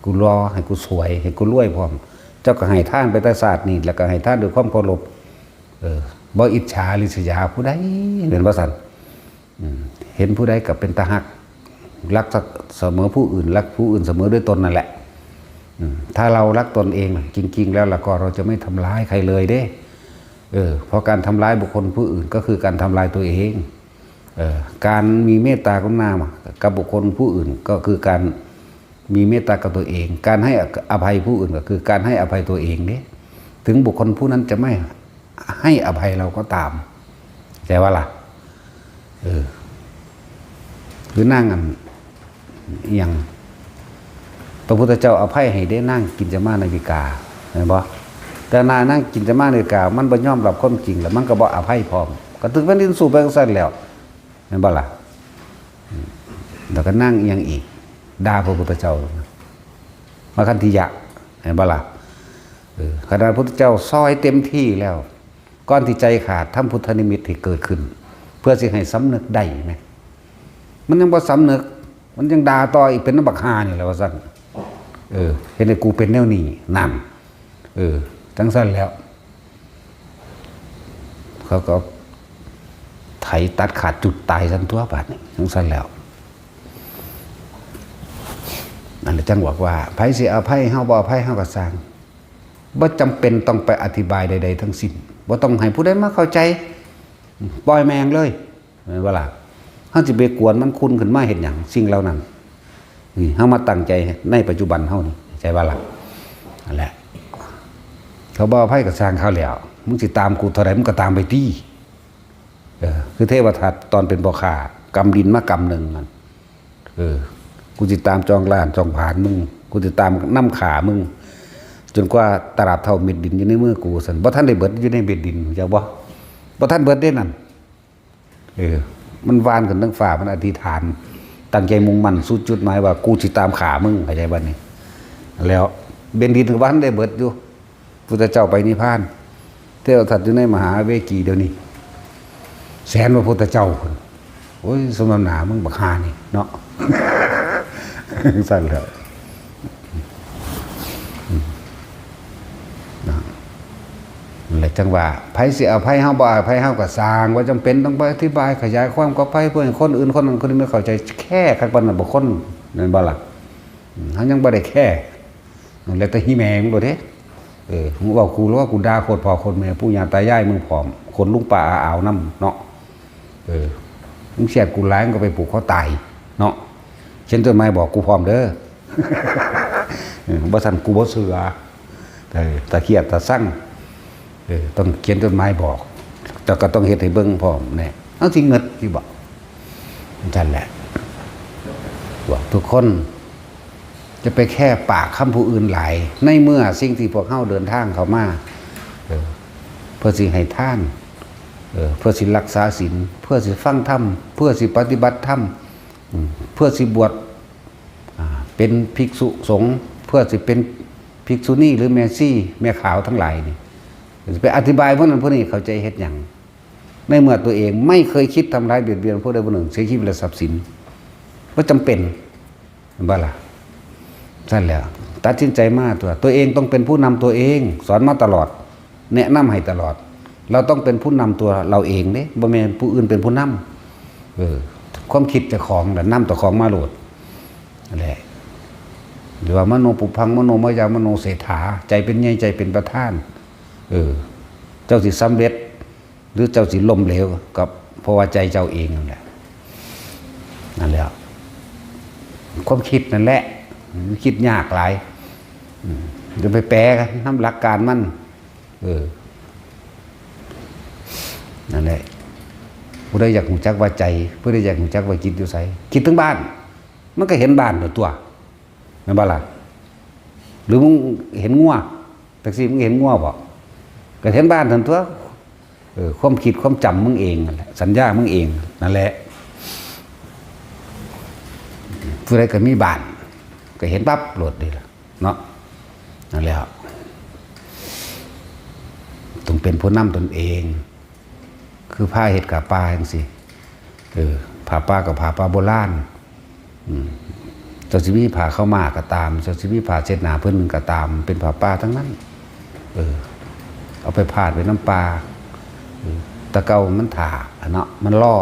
กูหล่อ ให้กูสวย ให้กูรวยพร้อม เจ้าก็ให้ทานไปแต่ชาตินี้ แล้วก็ให้ทานด้วยความเคารพ เออ บ่อิจฉาริษยาผู้ใด แม่นบ่ซั่น อืม เห็นผู้ใดก็เป็นตาฮัก รักเสมอผู้อื่น รักผู้อื่นเสมอด้วยตนนั่นแหละ อืม ถ้าเรารักตนเองจริงๆ แล้วล่ะก็เราจะไม่ทำร้ายใครเลยเด้ เออ เพราะการทำร้ายบุคคลผู้อื่นก็คือการทำลายตัวเอง เออ การมีเมตตากรุณากับบุคคลผู้อื่นก็คือการมีเมตตากับตัวเอง การให้อภัยผู้อื่นก็คือการให้อภัยตัวเองเด้ ถึงบุคคลผู้นั้นจะไม่ให้อภัยเราก็ตาม แต่ว่าล่ะ เออ คือนางอัน อหย่าง พระพุทธเจ้าอภัยให้เด้นางกินจมานาวิกา เห็นบ่ แต่นางนางกินจมานาวิกา มันบ่ยอมรับความจริง แล้วมันก็บ่อภัยพร้อม ก็ถือแผ่นดินสูบไปจั่งซั่นแล้ว เห็นบ่ล่ะ แล้วก็นางอีหยังอีก ด่าพระพุทธเจ้า มาคันธิยะ เห็นบ่ล่ะ เออ ขนาดพระพุทธเจ้าซอยเต็มที่แล้ว ก่อนที่ใจขาด ทำพุทธนิมิตให้เกิดขึ้น เพื่อสิให้สำนึกได้ไหม มันยังบ่สำนึก มันยังด่าต่ออีก เป็นนำบักห่านี่แหละว่าซั่น เออ เฮ็ดให้กูเป็นแนวนี้ นั่น เออ จั่งซั่นแล้ว เขาก็ไถตัดขาดจุดตายซั่นตั๊ว บาดนี้ จั่งซั่นแล้ว นั่นแหละจั่งบอกว่า ไผสิอภัยเฮา บ่อภัยเฮาก็ซ่าง บ่จำเป็นต้องไปอธิบายใดๆ ทั้งสิ้น บ่ต้องให้ผู้ใดมาเข้าใจ ปล่อยแม่งเลย แม่นบ่ล่ะ เฮาสิไปกวนมัน คุณขึ้นมาเฮ็ดหยัง สิ่งเหล่านั้น นี่ เฮามาตั้งใจในปัจจุบันเฮานี่ เข้าใจบ่ล่ะ นั่นแหละ เขาบ่อภัยก็ซ่างเขาแล้ว มึงสิตามกูเท่าใด มึงก็ตามไปติ เออ คือเทวทัตตอนเป็นพ่อข้า กำดินมากำหนึ่งนั่น เออ กูสิตามจองล้านจองผลาญมึง กูสิตามนำฆ่ามึง จนกว่าตราบเท่าเม็ดดินอยู่ในมือกู ซั่น บ่ทันได้เบิดอยู่ในเม็ดดิน จักบ่ บ่ทันเบิดเด้นั่น เออ มันหว่านขึ้นเทิงฟ้า มันอธิษฐาน ตั้งใจมุ่งมั่นสู่จุดหมายว่า กูสิตามฆ่ามึง เข้าใจบ่นี่ แล้วเม็ดดินก็บ่ทันได้เบิดอยู่ พุทธเจ้าไปนิพพาน เทวทัตอยู่ในมหาเวกีเดี๋ยวนี้ แสนพระพุทธเจ้าพุ้น โอ้ย สมน้ำหน้ามึงบักห่านี่เนาะ ซั่นแหล้ว อืม นะ นั่นแหละจั่งว่า ไผสิอภัยเฮา บ่อภัยเฮาก็ซ่าง บ่จำเป็นต้องไปอธิบายขยายความกับไผ เพื่อให้คนอื่น คนนั้นคนนี้มาเข้าใจ แค่คักปานนั้นบ่ คน แม่นบ่ล่ะ อืม เฮายังบ่ได้แค่ แล้วแต่ฮีแม่มึงโลดเด้ เออ มึงเว้ากู หรือว่ากูด่าโคตรพ่อโคตรแม่ ปู่ย่าตายายมึงพร้อม คนลุงป้าอาอาวนำเนาะ เออ มึงเสียดกูหลาย มึงก็ไปผูกคอตายเนาะ เขียนจดหมายบอกกูพร้อมเด้อ เออ บ่ซั้นกูบ่เชื่อ เออ ถ้าเครียดถ้าซัง เออ ต้องเขียนจดหมายบอก แต่ก็ต้องเฮ็ดให้เบิ่งพร้อมแน่ เอาสิเงิดอยู่บ่ นั่นแหละ บอกทุกคน จะไปแค่ปากคำผู้อื่นหลาย ในเมื่อสิ่งที่พวกเฮาเดินทางเข้ามา เออ เพื่อสิให้ทาน เออ เพื่อสิรักษาศีล เพื่อสิฟังธรรม เพื่อสิปฏิบัติธรรม อืม เพื่อสิบวช อ่า เป็นภิกษุสงฆ์ เพื่อสิเป็นภิกษุณีหรือแม่ชี แม่ขาวทั้งหลายนี่ จะไปอธิบายพวกนั้นพวกนี้เข้าใจเฮ็ดหยัง ในเมื่อตัวเองไม่เคยคิดทำร้ายเบียดเบียนผู้ใดผู้หนึ่ง เสียชีวิตและทรัพย์สิน บ่จำเป็น แม่นบ่ล่ะ ซั่นแหละ ตัดสินใจมาตั๊ว ตัวเองต้องเป็นผู้นำตัวเอง สอนมาตลอด แนะนำให้ตลอด เราต้องเป็นผู้นำตัวเราเองเด้ บ่แม่นผู้อื่นเป็นผู้นำ เออ ความคิดเจ้าของน่ะ นำเจ้าของมาโลด นั่นแหละ หรือว่ามโนปุพพัง มโนมยา มโนเศรษฐา ใจเป็นใหญ่ ใจเป็นประธาน เออ เจ้าสิสำเร็จ หรือเจ้าสิล้มเหลว ก็เพราะว่าใจเจ้าเองนั่นแหละ นั่นแหละ ความคิดนั่นแหละ มันคิดยากหลาย อืม จะไปแปลนำหลักการมัน เออ นั่นแหละ ผู้ใดอยากรู้จักว่าใจ ผู้ใดอยากรู้จักว่าจิตอยู่ไส คิดถึงบ้าน มันก็เห็นบ้านตั๊ว แม่นบ่ล่ะ หรือมึงเห็นงัว จั่งซี้ มึงเห็นงัวบ่ ก็เห็นบ้านซั่นตั๊ว เออ ความคิดความจำมึงเองนั่นแหละ สัญญามึงเองนั่นแหละ ผู้ใดก็มีบ้าน ก็เห็นปั๊บโลดเด้ล่ะ เนาะ นั่นแหละ ต้องเป็นผู้นำตนเอง คือผ้าเฮ็ดกาป่าจั่งซี้ เออ ผ้าป่าก็ผ้าป่าโบราณ อืม เจ้าสิมีผ้าขาวม้าก็ตาม เจ้าสิมีผ้าเช็ดหน้าผืนหนึ่งก็ตาม เป็นผ้าป่าทั้งนั้น เออ เอาไปพาดไว้นำป่า เออ แต่เก่ามันถ่าอะเนาะ มันรอ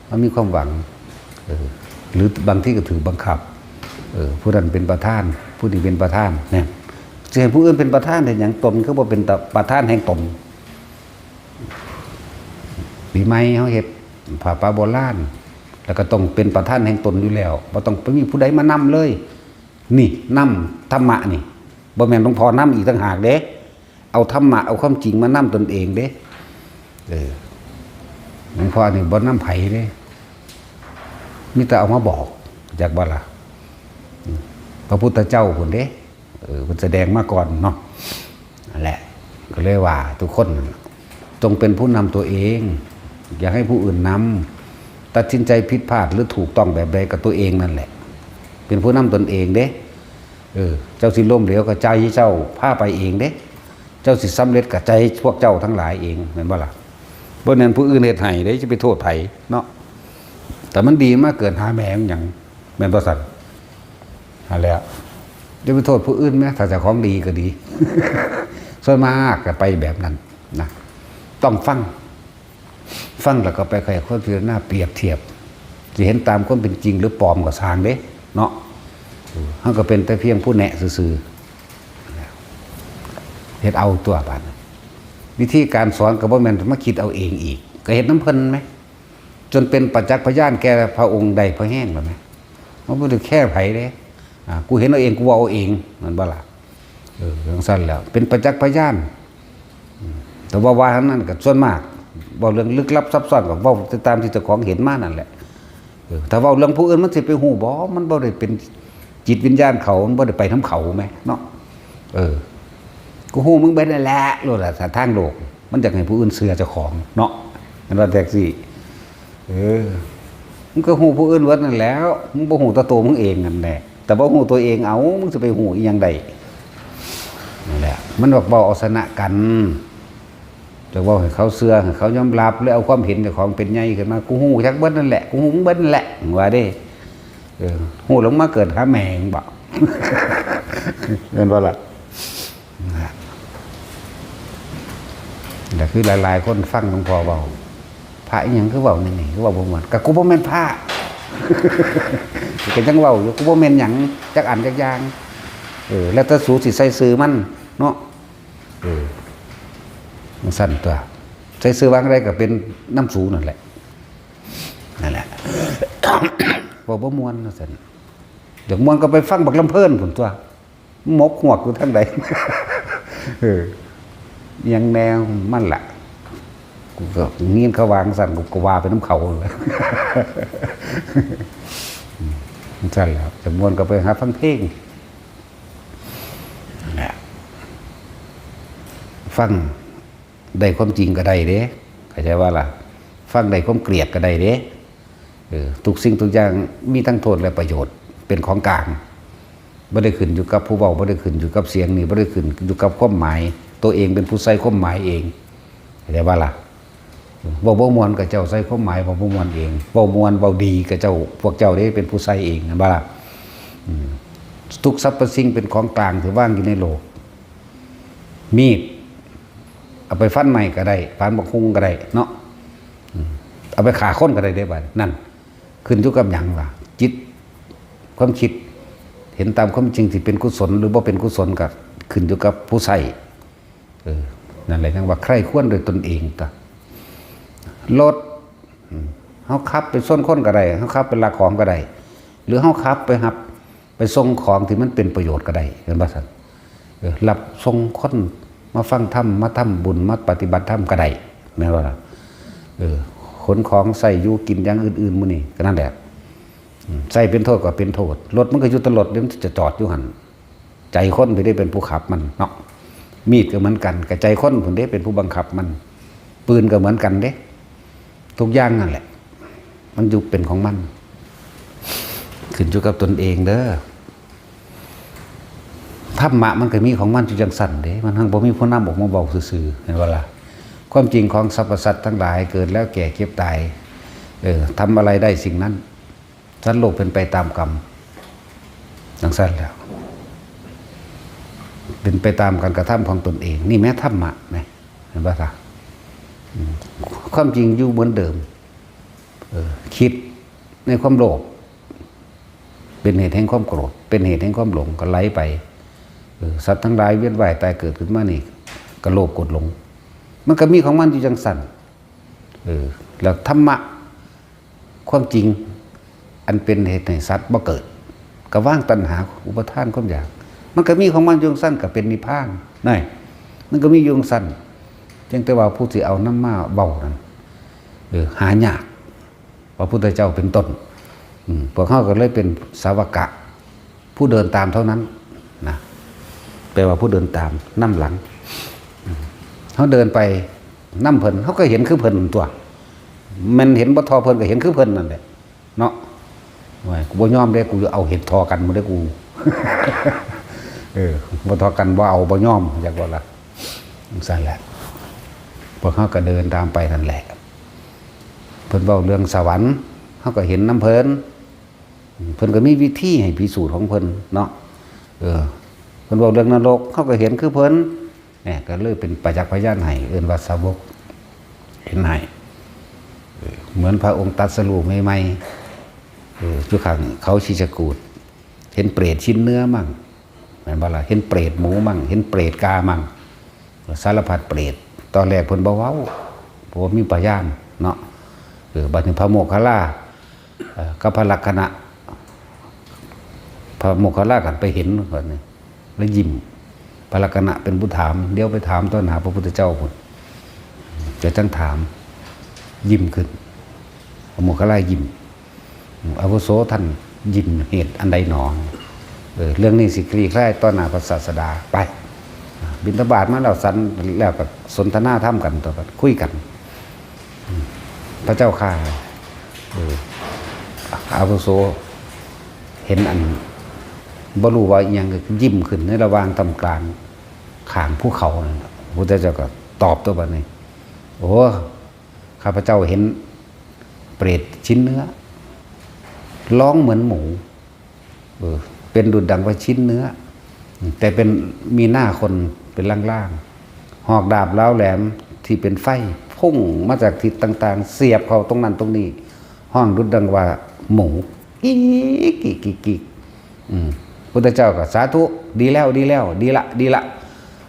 มันมีความหวัง เออ หรือบางทีก็ถืกบังคับ เออ ผู้นั้นเป็นประธาน ผู้นี้เป็นประธานเนี่ย สิให้ผู้อื่นเป็นประธานเฮ็ดหยัง ตนคือบ่เป็นประธานแห่งตน ปีใหม่เฮาเฮ็ดผ้าป่าโบราณ แล้วก็ต้องเป็นประธานแห่งตนอยู่แล้ว บ่ต้องไปมีผู้ใดมานำเลย นี่นำธรรมะนี่ บ่แม่นหลวงพ่อนำอีกต่างหากเด้ เอาธรรมะ เอาความจริงมานำตนเองเด้ เออ หลวงพ่อนี่บ่นำไผเด้ มีแต่เอามาบอก จักบ่ล่ะ อืม พระพุทธเจ้าพุ้นเด้ เออ เพิ่นแสดงมาก่อนเนาะ นั่นแหละ ก็เลยว่าทุกคนจงเป็นผู้นำตัวเอง อย่าให้ผู้อื่นนำ ตัดสินใจผิดพลาดหรือถูกต้องแบบใดก็ตัวเองนั่นแหละ เป็นผู้นำตนเองเด้ เออ เจ้าสิล้มเหลวก็ใจเจ้าพาไปเองเด้ เจ้าสิสำเร็จก็ใจพวกเจ้าทั้งหลายเอง แม่นบ่ล่ะ บ่แม่นผู้อื่นเฮ็ดให้เด้ จะไปโทษไผเนาะ แต่มันดีมาเกิดหาแม่มันหยัง แม่นบ่ซั่น นั่นแหละ จะไปโทษผู้อื่นแหม ถ้าเจ้าของดีก็ดี ส่วนมากก็ไปแบบนั้นนะ ต้องฟัง ฟังแล้วก็ไปไขว่ควรพิจารณาเปรียบเทียบ สิเห็นตามความเป็นจริงหรือปลอมก็ซ่างเด้ เนาะ เฮาก็เป็นแต่เพียงผู้แนะซื่อๆ เฮ็ดเอาตัวบาดนี้ วิธีการสอนก็บ่แม่นมาคิดเอาเองอีก ก็เฮ็ดนำเพิ่นแหม จนเป็นประจักษ์พยานแก่พระองค์ได้พอแฮงแล้วแหม มันบ่ได้แค่ไผเด้ อ่า กูเห็นเอาเอง กูเว้าเอาเอง แม่นบ่ล่ะ เออ จั่งซั้นแล้ว เป็นประจักษ์พยาน อืม แต่ว่าว่าทั้งนั้นก็ส่วนมาก เว้าเรื่องลึกลับซับซ้อนก็เว้าตามที่เจ้าของเห็นมานั่นแหละ เออ ถ้าเว้าเรื่องผู้อื่นมันสิไปฮู้บ่ มันบ่ได้เป็นจิตวิญญาณเขา มันบ่ได้ไปนำเขาแหมเนาะ เออ กูฮู้มึงเบิดนั่นแหละ โลดล่ะ ถ้าทางโลก มันอยากให้ผู้อื่นเชื่อเจ้าของเนาะ แม่นว่าจั่งซี้ เออ มึงก็ฮู้ผู้อื่นเบิดนั่นแหล้ว มึงบ่ฮู้แต่ตัวมึงเองนั่นแหละ แต่บ่ฮู้ตัวเอง เอ้า มึงสิไปฮู้อีหยังได้ นั่นแหละ มันบอกเว้าเอาชนะกัน จะเว้าให้เขาเชื่อ ให้เขายอมรับ หรือเอาความเห็นเจ้าของเป็นใหญ่ขึ้นมา กูฮู้จักเบิดนั่นแหละ กูฮู้มึงเบิดนั่นแหละ ว่าเด้ เออ ฮู้แล้วมาเกิดหาแม่งบ่ แม่นบ่ล่ะ นะ แต่คือหลายๆคนฟังหลวงพ่อเว้า พระอีหยังคือเว้าแนวนี้ คือเว้าบ่ม่วน ก็กูบ่แม่นพระ ก็ยังเว้าอยู่ กูบ่แม่นหยังจักอันจักอย่าง เออ แล้วแต่สูสิใส่ชื่อมันเนาะ เออ จั่งซั้นตั๊ว ใส่ชื่อว่าจั่งใดก็เป็นนำสูนั่นแหละ นั่นแหละ เว้าบ่ม่วนว่าซั่น อยากม่วนก็ไปฟังบักลำเพลินพุ้นตั๊ว หมกฮวกอยู่ทางใด เออ อิหยังแนวมันล่ะ กูก็ยินเขาว่าจั่งซั้น กูก็ว่าไปนำเขาแหละ อืม จั่งซั้นแหละ จะม่วนก็ไปหาฟังเพลง นั่นแหละ ฟังได้ความจริงก็ได้เด้ เข้าใจว่าล่ะ ฟังได้ความเกลียดก็ได้เด้ เออ ทุกสิ่งทุกอย่างมีทั้งโทษและประโยชน์ เป็นของกลาง บ่ได้ขึ้นอยู่กับผู้เว้า บ่ได้ขึ้นอยู่กับเสียงนี่ บ่ได้ขึ้นอยู่กับความหมาย ตัวเองเป็นผู้ใส่ความหมายเอง เข้าใจว่าล่ะ เว้าบ่ม่วนก็เจ้าใส่ความหมายเว้าบ่ม่วนเอง เว้าม่วนเว้าดีก็เจ้า พวกเจ้าเด้เป็นผู้ใส่เอง แม่นบ่ล่ะ อืม ทุกสรรพสิ่งเป็นของกลางที่วางอยู่ในโลก มีด เอาไปฟันไม้ก็ได้ ฟันบักฮุ่งก็ได้เนาะ อืม เอาไปฆ่าคนก็ได้เด้บัดนั้น ขึ้นอยู่กับหยังล่ะ จิต ความคิด เห็นตามความจริงที่เป็นกุศลหรือบ่เป็นกุศลก็ขึ้นอยู่กับผู้ใช้ เออ นั่นแหละยังว่าใคร่ครวญด้วยตนเองตั๊ว รถ อืม เฮาขับไปชนคนก็ได้ เฮาขับไปลักของก็ได้ หรือเฮาขับไปรับ ไปส่งของที่มันเป็นประโยชน์ก็ได้ แม่นบ่ซั่น เออ รับส่งคนมาฟังธรรม มาทำบุญ มาปฏิบัติธรรมก็ได้ แม่นบ่ล่ะ เออ ขนของใช้อยู่กินอย่างอื่นๆ มื้อนี้ก็นั่นแหละ อืม ใช้เป็นโทษก็เป็นโทษ รถมันก็อยู่แต่รถเด้ มันจะจอดอยู่หั่น ใจคนพุ้นเด้เป็นผู้ขับมันเนาะ มีดก็เหมือนกัน ก็ใจคนพุ้นเด้เป็นผู้บังคับมัน ปืนก็เหมือนกันเด้ ทุกอย่างนั่นแหละ มันอยู่เป็นของมัน ขึ้นอยู่กับตนเองเด้อ ธรรมะมันก็มีของมันอยู่จั่งซั้นเด้ มันทั้งบ่มีผู้นำออกมาเว้าซื่อๆ แม่นบ่ล่ะ ความจริงของสรรพสัตว์ทั้งหลายเกิดแล้วแก่เจ็บตาย เออ ทำอะไรได้สิ่งนั้น สัตว์โลกเป็นไปตามกรรม จั่งซั้นแหละ เป็นไปตามการกระทำของตนเอง นี่แม่นธรรมะแม่น เห็นบ่ล่ะ อืม ความจริงอยู่เหมือนเดิม เออ คิดในความโลภ เป็นเหตุแห่งความโกรธ เป็นเหตุแห่งความหลง ก็ไหลไป เออ สัตว์ทั้งหลายเวียนว่ายตายเกิดขึ้นมานี่ ก็โลภโกรธหลง มันก็มีของมันอยู่จังซั่น เออ แล้วธรรมะ ความจริง อันเป็นเหตุให้สัตว์บ่เกิด ก็วางตัณหาอุปาทานความอยาก มันก็มีของมันอยู่จังซั่น ก็เป็นนิพพานนั่น มันก็มีอยู่จังซั่น เพียงแต่ว่าผู้ที่เอานำมาเว้านั้น เออ หายาก พระพุทธเจ้าเป็นต้น อืม พวกเฮาก็เลยเป็นสาวกะ ผู้เดินตามเท่านั้นนะ แปลว่าผู้เดินตามนำหลัง อืม เฮาเดินไปนำเพิ่น เฮาก็เห็นคือเพิ่นตัว แม่นเห็นบ่ท่อเพิ่นก็เห็นคือเพิ่นนั่นแหละ เนาะ โอ้ย กูบ่ยอมเด้ กูเอาเห็นท่อกันหมดเด้ กู เออ บ่ท่อกัน บ่เอา บ่ยอม อยากว่าล่ะ จังซั่นแหละ พวกเฮาก็เดินตามไปนั่นแหละ เพิ่นเว้าเรื่องสวรรค์ เฮาก็เห็นนำเพิ่น เพิ่นก็มีวิธีให้พิสูจน์ของเพิ่นเนาะ เออ เพิ่นเว้าเรื่องนรก เฮาก็เห็นคือเพิ่น เนี่ย ก็เลยเป็นประจักษ์พยานให้ เอิ้นว่าสาวก เห็นให้ เออ เหมือนพระองค์ตรัสรู้ใหม่ๆ เออ อยู่ข้างเขาคิชกูฏ เห็นเปรตชิ้นเนื้อมั่ง แม่นบ่ล่ะ เห็นเปรตหมูมั่ง เห็นเปรตกามั่ง สารพัดเปรต ตอนแรกเพิ่นบ่เว้า เพราะว่ามีพยานเนาะ เออ บัดนี้พระโมคคัลลา เอ่อ กับพระลักขณะ พระโมคคัลลากันไปเห็นบัดนี้ แล้วยิ้ม พระลักขณะเป็นผู้ถาม เดี๋ยวไปถามต่อหน้าพระพุทธเจ้าพุ้น จะจั่งถาม ยิ้มขึ้น พระโมคคัลลายิ้ม อาวุโส ท่านยิ้มเหตุอันใดหนอ เออ เรื่องนี้สิคลี่คลายต่อหน้าพระศาสดา ไป บิณฑบาตมาแล้ว ฉันแล้วก็สนทนาธรรมกันต่อกัน คุยกัน พระเจ้าข้า เออ อาวุโส เห็นอัน บ่รู้ว่าอิหยัง ก็ยิ้มขึ้นในระหว่างท่ามกลางข้างภูเขานั่นน่ะ พระพุทธเจ้าก็ตอบตัวบัดนี้ โอ้ ข้าพเจ้าเห็นเปรตชิ้นเนื้อ ร้องเหมือนหมู เออ เป็นดุจดังว่าชิ้นเนื้อ แต่เป็น มีหน้าคนเป็นล่างๆ หอกดาบร้าวแหลมที่เป็นไฟพุ่งมาจากทิศต่างๆ เสียบเข้าตรงนั้นตรงนี้ ฮ้องดุจดังว่าหมู กิกกิกกิกกิก อืม พุทธเจ้าก็สาธุ ดีแล้ว ดีแล้ว ดีละ ดีละ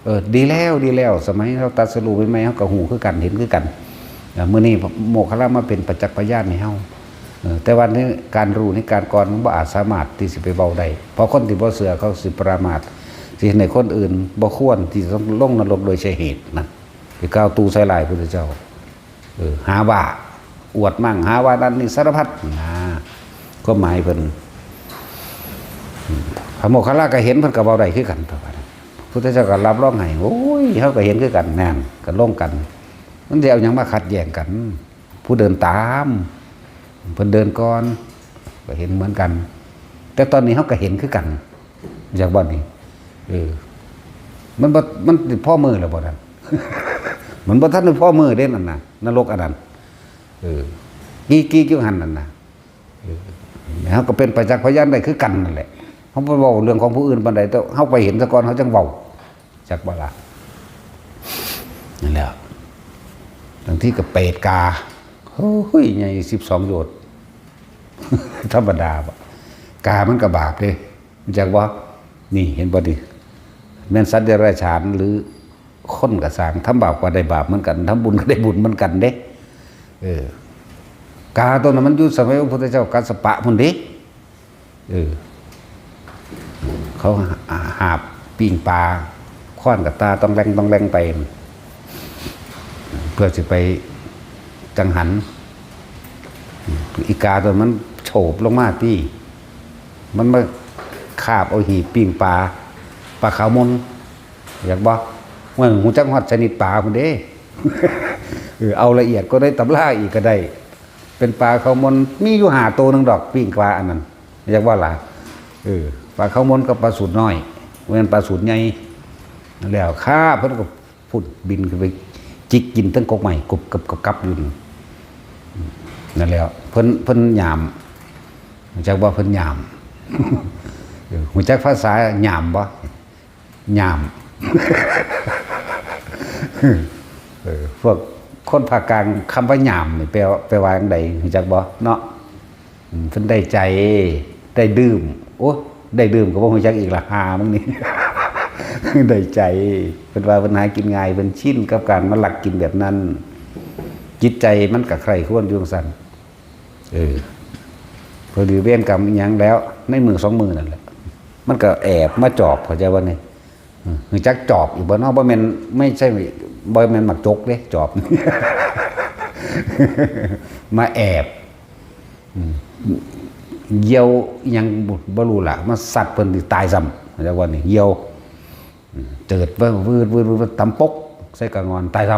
เออ ดีแล้ว ดีแล้ว สมัยเราตรัสรู้ใหม่ๆ เราก็ฮู้คือกัน เห็นคือกัน อ่า มื้อนี้โมคคัลลามาเป็นประจักษ์พยานให้เฮา เออ แต่ว่าในการรู้ในการก่อนมันบ่อาจสามารถที่สิไปเว้าได้ เพราะคนที่บ่เชื่อเขาสิประมาท สิเฮ็ดให้คนอื่นบ่ควรที่จะต้องลงนรกโดยใช่เหตุนะ ไปกล่าวตู่ใส่ร้ายพุทธเจ้า เออ หาว่าอวดมั่ง หาว่านั่นนี่สารพัดนะ ความหมายเพิ่น พระโมคคัลลาก็เห็น เพิ่นก็เว้าได้คือกัน พุทธเจ้าก็รับรองให้ โอ้ย เฮาก็เห็นคือกัน นั่น ก็ลงกัน มันสิเอาหยังมาขัดแย้งกัน ผู้เดินตาม เพิ่นเดินก่อน ก็เห็นเหมือนกัน แต่ตอนนี้เฮาก็เห็นคือกัน จากบ่อนนี้ เออ มันบ่ มันสิพอมื้อแล้วบ่นั่น มันบ่ทันได้พอมื้อเด้นั่นน่ะ นรกอันนั้น เออ กี้กี้อยู่หั่นนั่นน่ะ เออ เฮาก็เป็นประจักษ์พยานได้คือกันนั่นแหละ เฮาบ่เว้าเรื่องของผู้อื่นปานใด แต่เฮาไปเห็นซะก่อน เฮาจั่งเว้า จักบ่ล่ะ นั่นแหละ บางทีก็เปรตกา โอ้ย ใหญ่สิบสองโยชน์ ธรรมดาบ่ กามันก็บาปเด้ รู้จักบ่ นี่เห็นบ่นี่ แม่นสัตว์เดรัจฉานหรือคนก็ซ่าง ทำบาปก็ได้บาปเหมือนกัน ทำบุญก็ได้บุญเหมือนกันเด้ เออ กาตัวนั้นมันอยู่สมัยองค์พุทธเจ้ากัสสปะพุ้นเด้ เออ เขาหาบปิ้งปลา คว้านกับตาต้องแรงต้องแรงไป เพื่อสิไปกังหัน อีกาตัวมันโฉบลงมาตี้ มันมาคาบเอาหีบปิ้งปลา ปลาขาวมน อยากบ่ ว่าฮู้จักฮอดชนิดปลาพุ้นเด้ เออ เอาละเอียดก็ได้ตำราอีกก็ได้ เป็นปลาขาวมน มีอยู่ห้าตัวหนึ่งดอกปิ้งปลาอันนั้น อยากว่าล่ะ เออ ปลาขาวมนกับปลาสูตรน้อย เว้นปลาสูตรใหญ่ แล้วข้าเพิ่นก็พุ้นบินขึ้นไปจิกกินตั้งกกใหม่กรุบกรับกรุบกรับอยู่นี่ นั่นแหละ เพิ่น เพิ่นยาม รู้จักบ่เพิ่นยาม เออ รู้จักภาษายามบ่ ยาม เออ พวกคนภาคกลางคำว่ายามนี่แปลว่า แปลว่าจั่งใด รู้จักบ่เนาะ อืม เพิ่นได้ใจ ได้ดื่ม โอ้ ได้ดื่มก็บ่ฮู้จักอีกละ หามึงนี่ ได้ใจ เพิ่นว่าเพิ่นหากินง่าย เพิ่นชินกับการมาลักกินแบบนั้น จิตใจมันก็ใคร่ครวญอยู่จั่งซั้น เออ พอดีเวรกรรมอิหยังแล้ว ในมื้อสองมื้อนั่นแหละ มันก็แอบมาจอบ เข้าใจบ่นี่ อืม รู้จักจอบอยู่บ่เนาะ บ่แม่น ไม่ใช่ บ่แม่นหมากจกเด้ จอบ มาแอบ อืม เหยี่ยวอิหยังบ่รู้ล่ะ มาซัดเพิ่นนี่ตายซ้ำ เข้าใจบ่นี่ เหยี่ยว อืม เจิดวืด วืด วืด วืด ตำปก ใส่กะงอน ตายซ้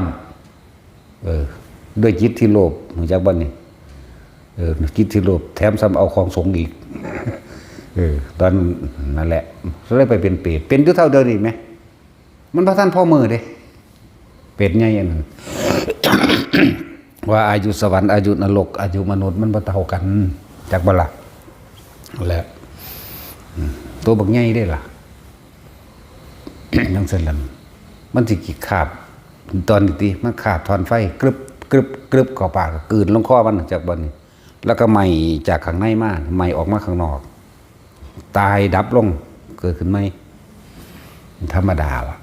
ำ เออ ด้วยจิตที่โลภ รู้จักบ่นี่ เออ จิตที่โลภ แถมซ้ำเอาของสงฆ์อีก เออ ตอนนั้นแหละ เลยไปเป็นเปรต เป็นอยู่เท่าเดียวนี่แหม มันบ่ทันพอมื้อเด้ เปรตใหญ่อันนั้น ว่าอายุสวรรค์ อายุนรก อายุมนุษย์ มันบ่เท่ากัน จักบ่ล่ะ และ อืม ตัวบักใหญ่เด้ล่ะ จั่งซั่นล่ะ มันสิขี้คาบ ตอนนี้ติ มันคาบถ่านไฟ กรึบ กรึบ กรึบ เข้าปาก กลืนลงคอมัน จักบ่นี่ แล้วก็ไหม้จากข้างในมา ไหม้ออกมาข้างนอก ตายดับลง เกิดขึ้นใหม่ ธรรมดาล่ะ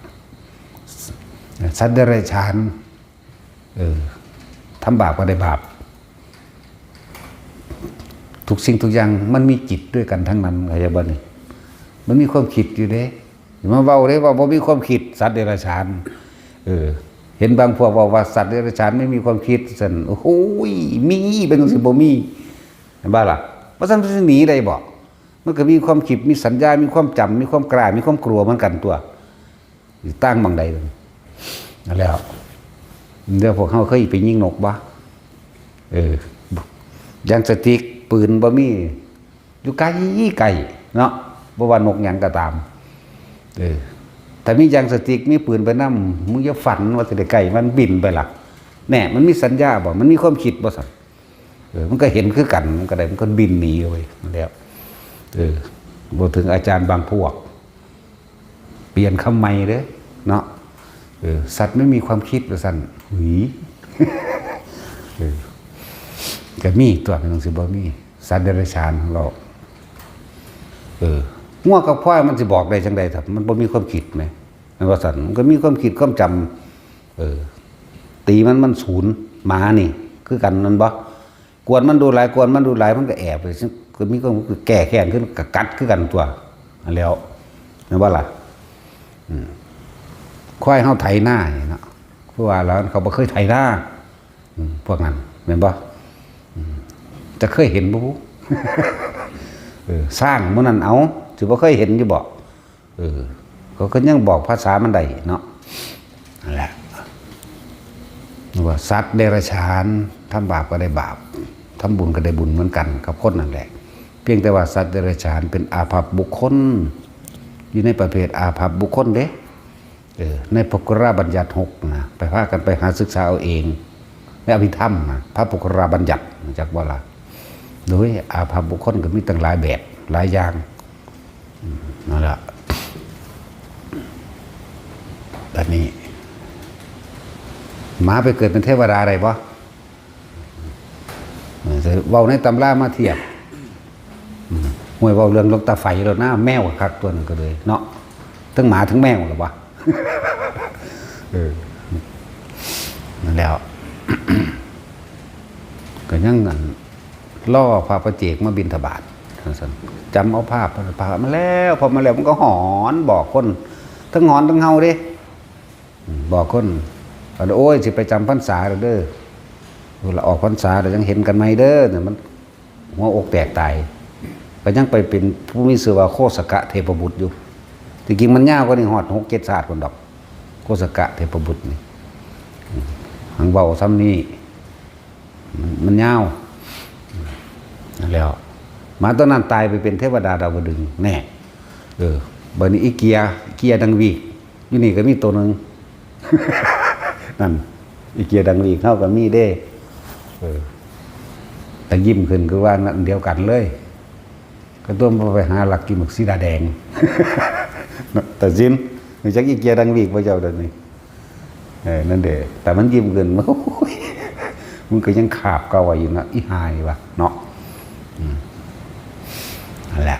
สัตว์เดรัจฉาน เออ ทำบาปก็ได้บาป ทุกสิ่งทุกอย่างมันมีจิตด้วยกันทั้งนั้น เข้าใจบ่นี่ มันมีความคิดอยู่เด้ อย่ามาเว้าเด้ว่าบ่มีความคิด สัตว์เดรัจฉาน เออ เห็นบางพวกเว้าว่าสัตว์เดรัจฉานไม่มีความคิด ซั่น โอ้โหย มี เป็นจั่งซี้ บ่มี เห็นบ่ล่ะ เพราะฉะนั้นมันสิหนีได้บ่ มันก็มีความคิด มีสัญญา มีความจำ มีความกล้า มีความกลัวเหมือนกันตั๊ว อยู่ต่างหม่องใด นั่นแหล้ว เดี๋ยวพวกเฮาเคยไปยิงนกบ่ เออ ยางสติ๊ก ปืนบ่มี อยู่ไกลไกลเนาะ บ่ว่านกหยังก็ตาม เออ ถ้ามียางสติ๊ก มีปืนไปนำ มึงอย่าฝันว่าสิได้ใกล้มัน บินไปล่ะ แน่ มันมีสัญญาบ่ มันมีความคิดบ่ซั่น เออ มันก็เห็นคือกัน มันก็ได้ มันก็บินหนีไปแล้ว เออ บ่ถึงอาจารย์บางพวก เปลี่ยนคำใหม่เด้อ เนาะ เออ สัตว์ไม่มีความคิดว่าซั่น หุย เออ ก็มีตั๊ว มันสิบ่มี สัตว์เดรัจฉานของเรา เออ งัวกับควายมันสิบอกได้จั่งใด ถ้ามันบ่มีความคิดแหม แม่นบ่ซั่น มันก็มีความคิดความจำ เออ ตีมัน มันสูน หมานี่ คือกันแม่นบ่ กวนมันดูหลาย กวนมันดูหลาย มันก็แอบไป ก็มีความ แก้แค้นขึ้น ก็กัดคือกันตั๊ว นั่นแหล้ว แม่นบ่ล่ะ อืม ควายเฮาไถนานี่เนาะ คือว่าแล้วเขาบ่เคยไถนา อืม พวกนั้น แม่นบ่ อืม จะเคยเห็นบ่บุ เออ ช้างหมู่นั้น เอ้า สิบ่เคยเห็นอยู่บ่ เออ เขาก็ยังบอกภาษามันได้เนาะ นั่นแหละ ว่าสัตว์เดรัจฉาน ทำบาปก็ได้บาป ทำบุญก็ได้บุญเหมือนกันกับคนนั่นแหละ เพียงแต่ว่าสัตว์เดรัจฉานเป็นอาภัพบุคคล อยู่ในประเภทอาภัพบุคคลเด้ เออ ในพระปุคคละบัญญัติหกนะ ไปพากันไปหาศึกษาเอาเอง ในอภิธรรมนะ พระปุคคละบัญญัติ รู้จักบ่ล่ะ โดยอาภัพบุคคลก็มีตั้งหลายแบบ หลายอย่าง อืม นั่นแหละ บัดนี้ หมาไปเกิดเป็นเทวดาได้บ่ เออ เว้าในตำรามาเทียบ อืม ห้วย เว้าเรื่องหลวงตาไฟแล้วนะ แมวคักตั๊วนั้นก็เลยเนาะ ทั้งหมาทั้งแมวล่ะวะ เออ นั่นแหล้ว ก็ยังนั่น รอพระปัจเจกมาบิณฑบาต ว่าซั่น จำเอาภาพพระมาแล้ว พอมาแล้วมันก็หอนบอกคน ทั้งหอนทั้งเฮาเด้ อืม บอกคน ว่า โอ้ย สิไปจำพรรษาแล้วเด้อ เวลาออกพรรษาแล้วยังเห็นกันใหม่เด้อ เนี่ย มันหัวอกแตกตาย ก็ยังไปเป็นผู้มีชื่อว่าโคสกะเทพบุตรอยู่ ที่จริงมันยาวกว่านี้ ฮอดหกเจ็ดชาติพุ้นดอก โคสกะเทพบุตรนี่ อืม หังเว้าซ้ำนี่ มัน มันยาว นั่นแหล้ว หมาตัวนั้นตายไปเป็นเทวดาดาวดึงส์ แน่ เออ บัดนี้อีเกีย อีเกียดังวีก อยู่นี่ก็มีตัวหนึ่ง นั่น อีเกียดังวีกเฮาก็มีเด้ เออ แต่ยิ้มขึ้นคือว่าอันเดียวกันเลย ก็ต้องไปหาลักกินหมากสีดาแดง แต่สิน รู้จักอีเกียดังวีกบ่เจ้าเดี๋ยวนี้ เออ นั่นเด้ แต่มันยิ้มขึ้น มัน โอ้ย มันก็ยังคาบเก่าไว้อยู่นะ อีห่านี่วะ เนาะ อืม นั่นแหละ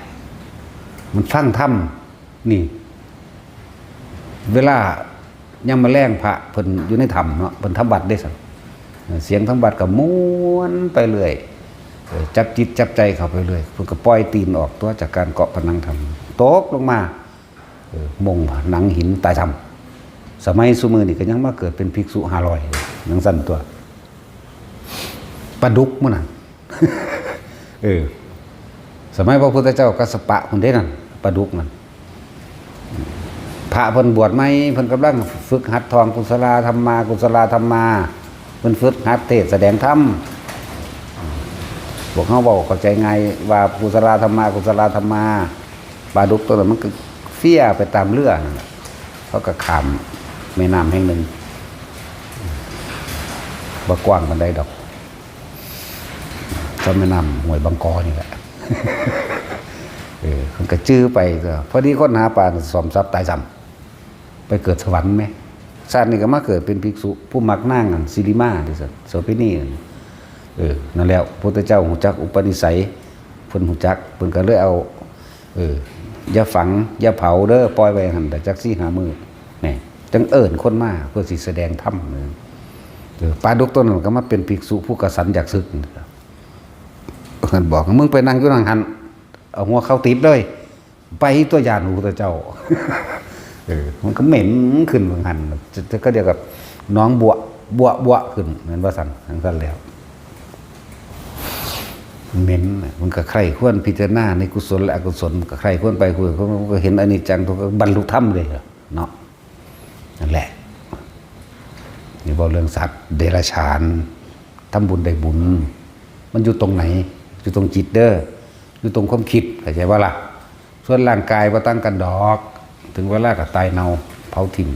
มันฟังธรรมนี่ เวลายามมื้อแลงพระเพิ่นอยู่ในถ้ำเนาะ เพิ่นทำวัตรเด้ซั่น เสียงทำวัตรก็ม่วนไปเรื่อย เออ จับจิตจับใจเข้าไปเรื่อย เพิ่นก็ปล่อยตีนออกตัวจากการเกาะผนังถ้ำ ตกลงมา เออ มงผนังหินตายถ้ำ สมัยซุมื้อนี้ก็ยังมาเกิดเป็นภิกษุห้าร้อย จั่งซั่นตัว ปลาดุกมื้อนั้น เออ สมัยพระพุทธเจ้ากัสสปะพุ้นเด้นั่น ปลาดุกนั่น พระเพิ่นบวชใหม่ เพิ่นกำลังฝึกหัดท่องกุศลาธัมมา กุศลาธัมมา เพิ่นฝึกหัดเทศน์แสดงธรรม พวกเฮาเว้าเข้าใจง่ายว่ากุศลาธัมมา กุศลาธัมมา ปลาดุกตัวนั้นมันก็เฟี้ยไปตามเรือนั่นแหละ เขาก็ข้ามแม่น้ำแห่งหนึ่ง บ่กว้างปานใดดอก ก็แม่น้ำห้วยบางกอนี่แหละ เออ มันก็จื้อไปก็ พอดีคนหาปลาซ่อมทรัพย์ตายซ้ำ ไปเกิดสวรรค์แหม ชาตินี้ก็มาเกิดเป็นภิกษุ ผู้มักนางอันสิริมา ที่สุด โสเภณีนั่น เออ นั่นแล้ว พุทธเจ้าฮู้จักอุปนิสัย เพิ่นฮู้จัก เพิ่นก็เลยเอา เออ อย่าฝัง อย่าเผาเด้อ ปล่อยไว้หั่น แต่จักสี่ห้ามื้อ นี่ จั่งเอิ้นคนมา เพื่อสิแสดงธรรม เออ ปลาดุกตัวนั้นก็มาเป็นภิกษุผู้กระสันอยากสึก เพิ่นบอก มึงไปนั่งอยู่นั่งหั่น เอาหัวเข้าติดเลย ไปตัวย่านพระพุทธเจ้า เออ มันก็เหม็นขึ้นว่าหั่น จะ จะ ก็เดียวกับหนองบัว บัว บัวขึ้น แม่นว่าซั่น จั่งซั่นแล้ว เหม็นน่ะ มันก็ใคร่ครวญพิจารณาในกุศลและอกุศล มันก็ใคร่ครวญไปคุย มันก็เห็นอนิจจัง ทุกข์ บรรลุธรรมเลยเนาะ นั่นแหละ นี่เว้าเรื่องสัตว์เดรัจฉาน ทำบุญได้บุญ มันอยู่ตรงไหน อยู่ตรงจิตเด้อ อยู่ตรงความคิด เข้าใจบ่ล่ะ ส่วนร่างกายบ่ต่างกันดอก ถึงเวลาก็ตายเน่า เผาถิ่ม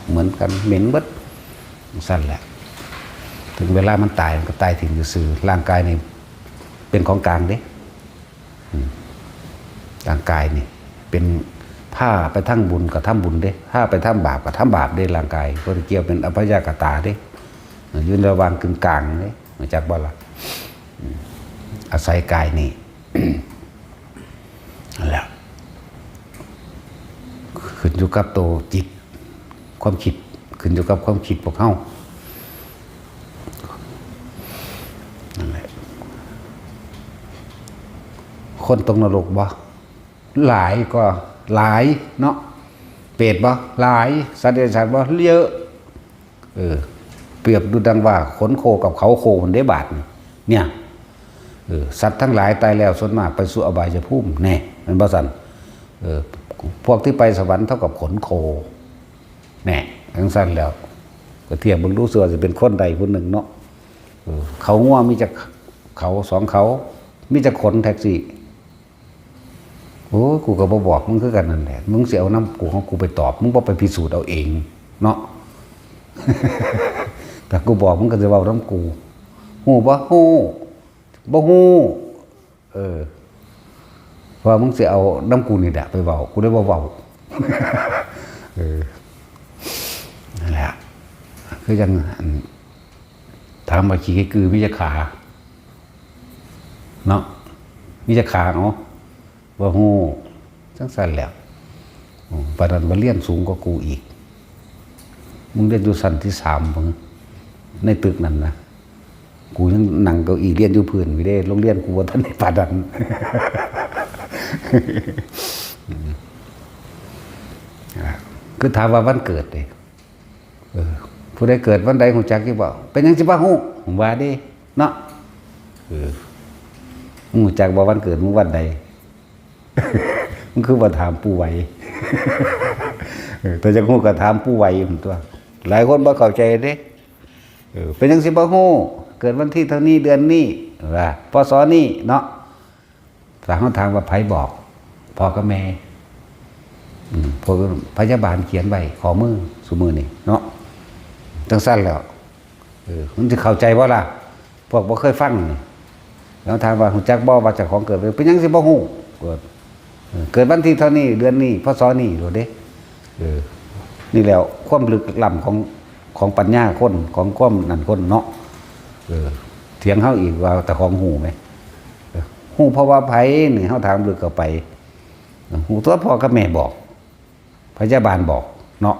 เหมือนกัน เหม็นเบิด จั่งซั่นแหละ ถึงเวลามันตาย มันก็ตายถิ่มซื่อๆ ร่างกายนี่เป็นของกลางเด้ อืม ร่างกายนี่ เป็น พาไปทางบุญก็ทำบุญเด้ พาไปทางบาปก็ทำบาปเด้ ร่างกาย บ่ได้เกี่ยวเป็นอัพยากตาเด้ อยู่ในระหว่างกึ่งกลางเด้ รู้จักบ่ล่ะ อืม อาศัยกายนี่ นั่นแหละ ขึ้นอยู่กับตัวจิต ความคิด ขึ้นอยู่กับความคิดพวกเฮา นั่นแหละ คนตกนรกบ่ หลายก็หลายเนาะ เปรตบ่ หลาย สัตว์เดรัจฉานบ่ เยอะ เออ เปรียบดูดังว่าขนโคกับเขาโคมันได้บาดนี่ เนี่ย เออ สัตว์ทั้งหลายตายแล้วส่วนมากไปสู่อบายภูมิ แน่ แม่นบ่ซั่น เออ พวกที่ไปสวรรค์เท่ากับขนโค แน่ จั่งซั่นแล้ว ก็เทียบเบิ่งดู เชื่อว่าสิเป็นคนใดผู้หนึ่งเนาะ เออ เขางัวมีจักเขา สองเขา มีจักขนแท็กซี่ โอ้ กูก็บ่บอกมึงคือกันนั่นแหละ มึงสิเอานำกูของกูไปตอบ มึงบ่ไปพิสูจน์เอาเองเนาะ ถ้ากูบอกมึงก็สิเว้านำกู ฮู้บ่ ฮู้ บ่ฮู้ เออ ว่ามึงสิเอานำกูนี่แหละไปเว้า กูเลยบ่เว้า เออ นั่นแหละ คือจั่ง อัน ถามว่าขี้ไก่กือมีจักขา เนาะ มีจักขาเนาะ บ่ฮู้ จั่งซั่นแหล้ว อืม ปานนั้นว่าเรียนสูงกว่ากูอีก มึงเรียนอยู่ชั้นที่สามพุ้น ในตึกนั่นนะ กูยังนั่งเก้าอี้เรียนอยู่พื้นอยู่เด้ โรงเรียนกูบ่ทันได้ปานนั้น คือถามว่าวันเกิดเด้ เออ ผู้ใดเกิดวันใดฮู้จักอยู่บ่ เป็นหยังสิบ่ฮู้ ผมว่าเด้ เนาะ เออ มึงฮู้จักบ่วันเกิดมึงวันใด มึงคือบ่ถามปู่ไหว เออ แต่จักฮู้ก็ถามปู่ไหวผมตัว หลายคนบ่เข้าใจเด้ เออ เป็นหยังสิบ่ฮู้ เกิดวันที่เท่านี้เดือนนี้ ว่า พ.ศ. นี้เนาะ ถ้าเฮาถามว่าไผบอก พ่อกับแม่ อืม พวกพยาบาลเขียนไว้ข้อมือซุมื้อนี่เนาะ จั่งซั่นแหล้ว เออ มันสิเข้าใจบ่ล่ะ พวกบ่เคยฟังนี่ แล้วถามว่าฮู้จักบ่ว่าเจ้าของเกิด เป็นหยังสิบ่ฮู้ เกิด เออ เกิดวันที่เท่านี้ เดือนนี้ พ.ศ. นี้โลดเด้ เออ นี่แหล้วความลึกล้ำของ ของปัญญาคน ของความนั่นคนเนาะ เออ เถียงเฮาอีกว่าเจ้าของฮู้ไหม เออ ฮู้เพราะว่าไผนี่ เฮาถามลึกเข้าไป ฮู้ตัวพ่อกับแม่บอก พยาบาลบอกเนาะ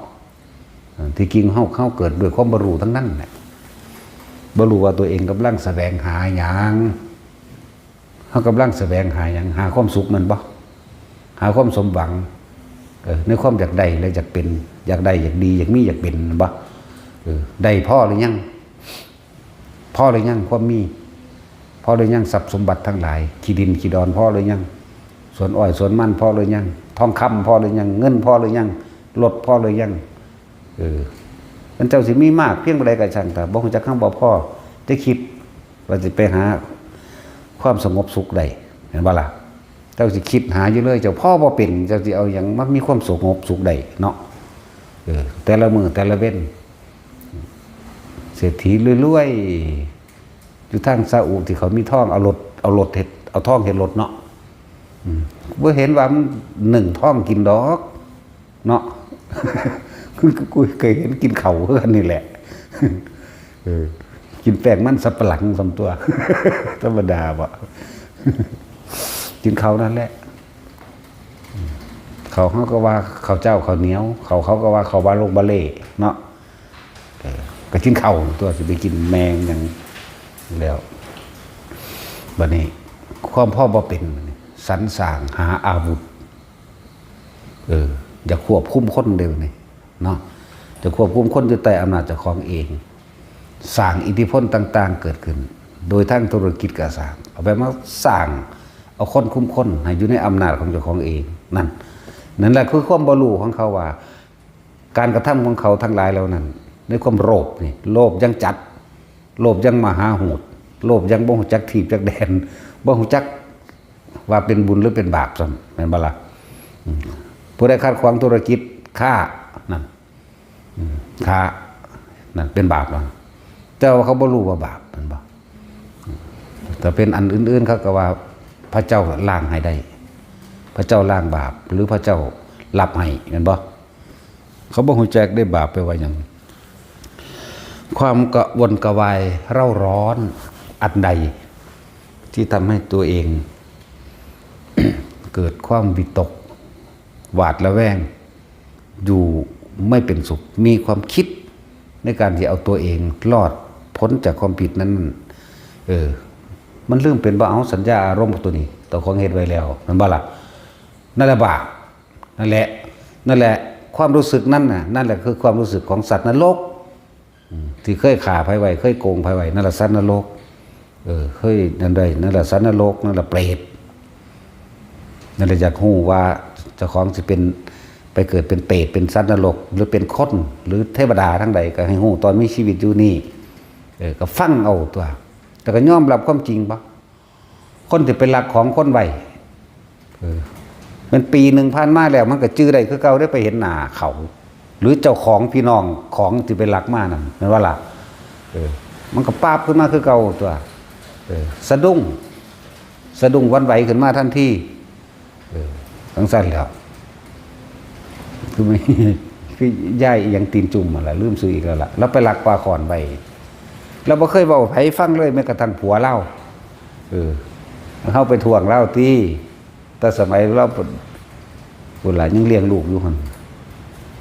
เออ ที่จริงเฮา เฮาเกิดด้วยความบ่ฮู้ทั้งนั้นแหละ บ่ฮู้ว่าตัวเองกำลังแสวงหาหยัง เฮากำลังแสวงหาหยัง หาความสุขแม่นบ่ หาความสมหวัง เออ ในความอยากได้และอยากเป็น อยากได้ อยากดี อยากมี อยากเป็นแม่นบ่ เออ ได้พอหรือยัง พอหรือยังความมี พอหรือยังทรัพย์สมบัติทั้งหลาย ขี้ดินขี้ดอนพอหรือยัง สวนอ้อยสวนมันพอหรือยัง ทองคำพอหรือยัง เงินพอหรือยัง รถพอหรือยัง เออ มันเจ้าสิมีมากเพียงใดก็ช่าง ถ้าบ่ฮู้จักคำว่าพอ จะคิดว่าสิไปหาความสงบสุขได้ เห็นบ่ล่ะ เจ้าสิคิดหาอยู่เลย เจ้าพอบ่เป็น เจ้าสิเอาหยังมามีความสงบสุขได้เนาะ เออ แต่ละมื้อแต่ละเว็น เศรษฐีรวยๆ อยู่ทางซาอุที่เขามีทอง เอารถ เอารถเฮ็ด เอาทองเฮ็ดรถเนาะ อืม บ่เห็นว่ามันนึ่งทองกินดอก เนาะ กูเคยเห็นกินข้าวคือกันนี่แหละ เออ กินแป้งมันสับปะหลังส่ำตัว ธรรมดาบ่ กินข้าวนั่นแหละ ข้าวเฮาก็ว่าข้าวเจ้าข้าวเหนียว ข้าวเขาก็ว่าข้าวบาลงบาเล่เนาะ เออ ก็กินข้าวตัว สิไปกินแมงหยังแล้ว บัดนี้ ความพอบ่เป็น สรรสร้างหาอาวุธ เออ อยากควบคุมคนเดียวนี่เนาะ จะควบคุมคนอยู่ใต้อำนาจเจ้าของเอง สร้างอิทธิพลต่างๆเกิดขึ้น โดยทางธุรกิจก็สร้าง เอาไปมาสร้าง เอาคนคุมคนให้อยู่ในอำนาจของเจ้าของเอง นั่น นั่นแหละคือความบ่ฮู้ของเขาว่า การกระทำของเขาทั้งหลายเหล่านั้น ในความโลภนี่ โลภอย่างจัด โลภอย่างมหาโหด โลภอย่างบ่ฮู้จักทีบจักแดน บ่ฮู้จักว่าเป็นบุญหรือเป็นบาปซ้ำ แม่นบ่ล่ะ อืม ผู้ใดขัดขวางธุรกิจ ฆ่า นั่น อืม ฆ่า นั่นเป็นบาปแล้ว แต่ว่าเขาบ่ฮู้ว่าบาป แม่นบ่ อืม แต่เป็นอันอื่นๆ เขาก็ว่าพระเจ้าล้างให้ได้ พระเจ้าล้างบาป หรือพระเจ้ารับให้ แม่นบ่ เขาบ่ฮู้จักได้บาปแปลว่าหยัง ความกระวนกระวายเร่าร้อนอันใด ที่ทำให้ตัวเอง เกิดความวิตก หวาดระแวง อยู่ไม่เป็นสุข มีความคิดในการที่เอาตัวเองรอดพ้นจากความผิดนั้น เออ มันลืมเป็นบ่เอาสัญญาอารมณ์ตัวนี้ ตัวของเฮ็ดไว้แล้ว แม่นบ่ล่ะ นั่นแหละบาป นั่นแหละ นั่นแหละ ความรู้สึกนั้นน่ะ นั่นแหละคือความรู้สึกของสัตว์นรก อืม ที่เคยฆ่าไผไว้ เคยโกงไผไว้ นั่นแหละสัตว์นรก เออ เคยนั่นได้ นั่นแหละสัตว์นรก นั่นแหละเปรต นั่นแหละอยากฮู้ว่าเจ้าของสิเป็น ไปเกิดเป็นเปรต เป็นสัตว์นรก หรือเป็นคน หรือเทวดาทางใด ก็ให้ฮู้ตอนมีชีวิตอยู่นี่ เออ ก็ฟังเอาตัว แต่ก็ยอมรับความจริงบ่ คนที่ไปลักของคนไว้ เออ มันปีหนึ่งผ่านมาแล้ว มันก็จื่อได้คือเก่า ได้ไปเห็นหน้าเขา หรือเจ้าของพี่น้องของที่ไปลักมานั่น แม่นบ่ล่ะ เออ มันก็ป๊าบขึ้นมาคือเก่าตัว เออ สะดุ้ง สะดุ้งหวั่นไหวขึ้นมาทันที เออ จั่งซั้นแหล้ว คือไม่ คือยายอีหยังตีนจุ่มหั่นล่ะ ลืมชื่ออีกแล้วล่ะ ลาวไปลักปลาข้อนไว้ ลาวบ่เคยเว้าให้ไผฟังเลย แม้กระทั่งผัวลาว เออ เฮาไปท้วงลาวติ แต่สมัยลาว พุ้นล่ะ ยังเลี้ยงลูกอยู่หั่น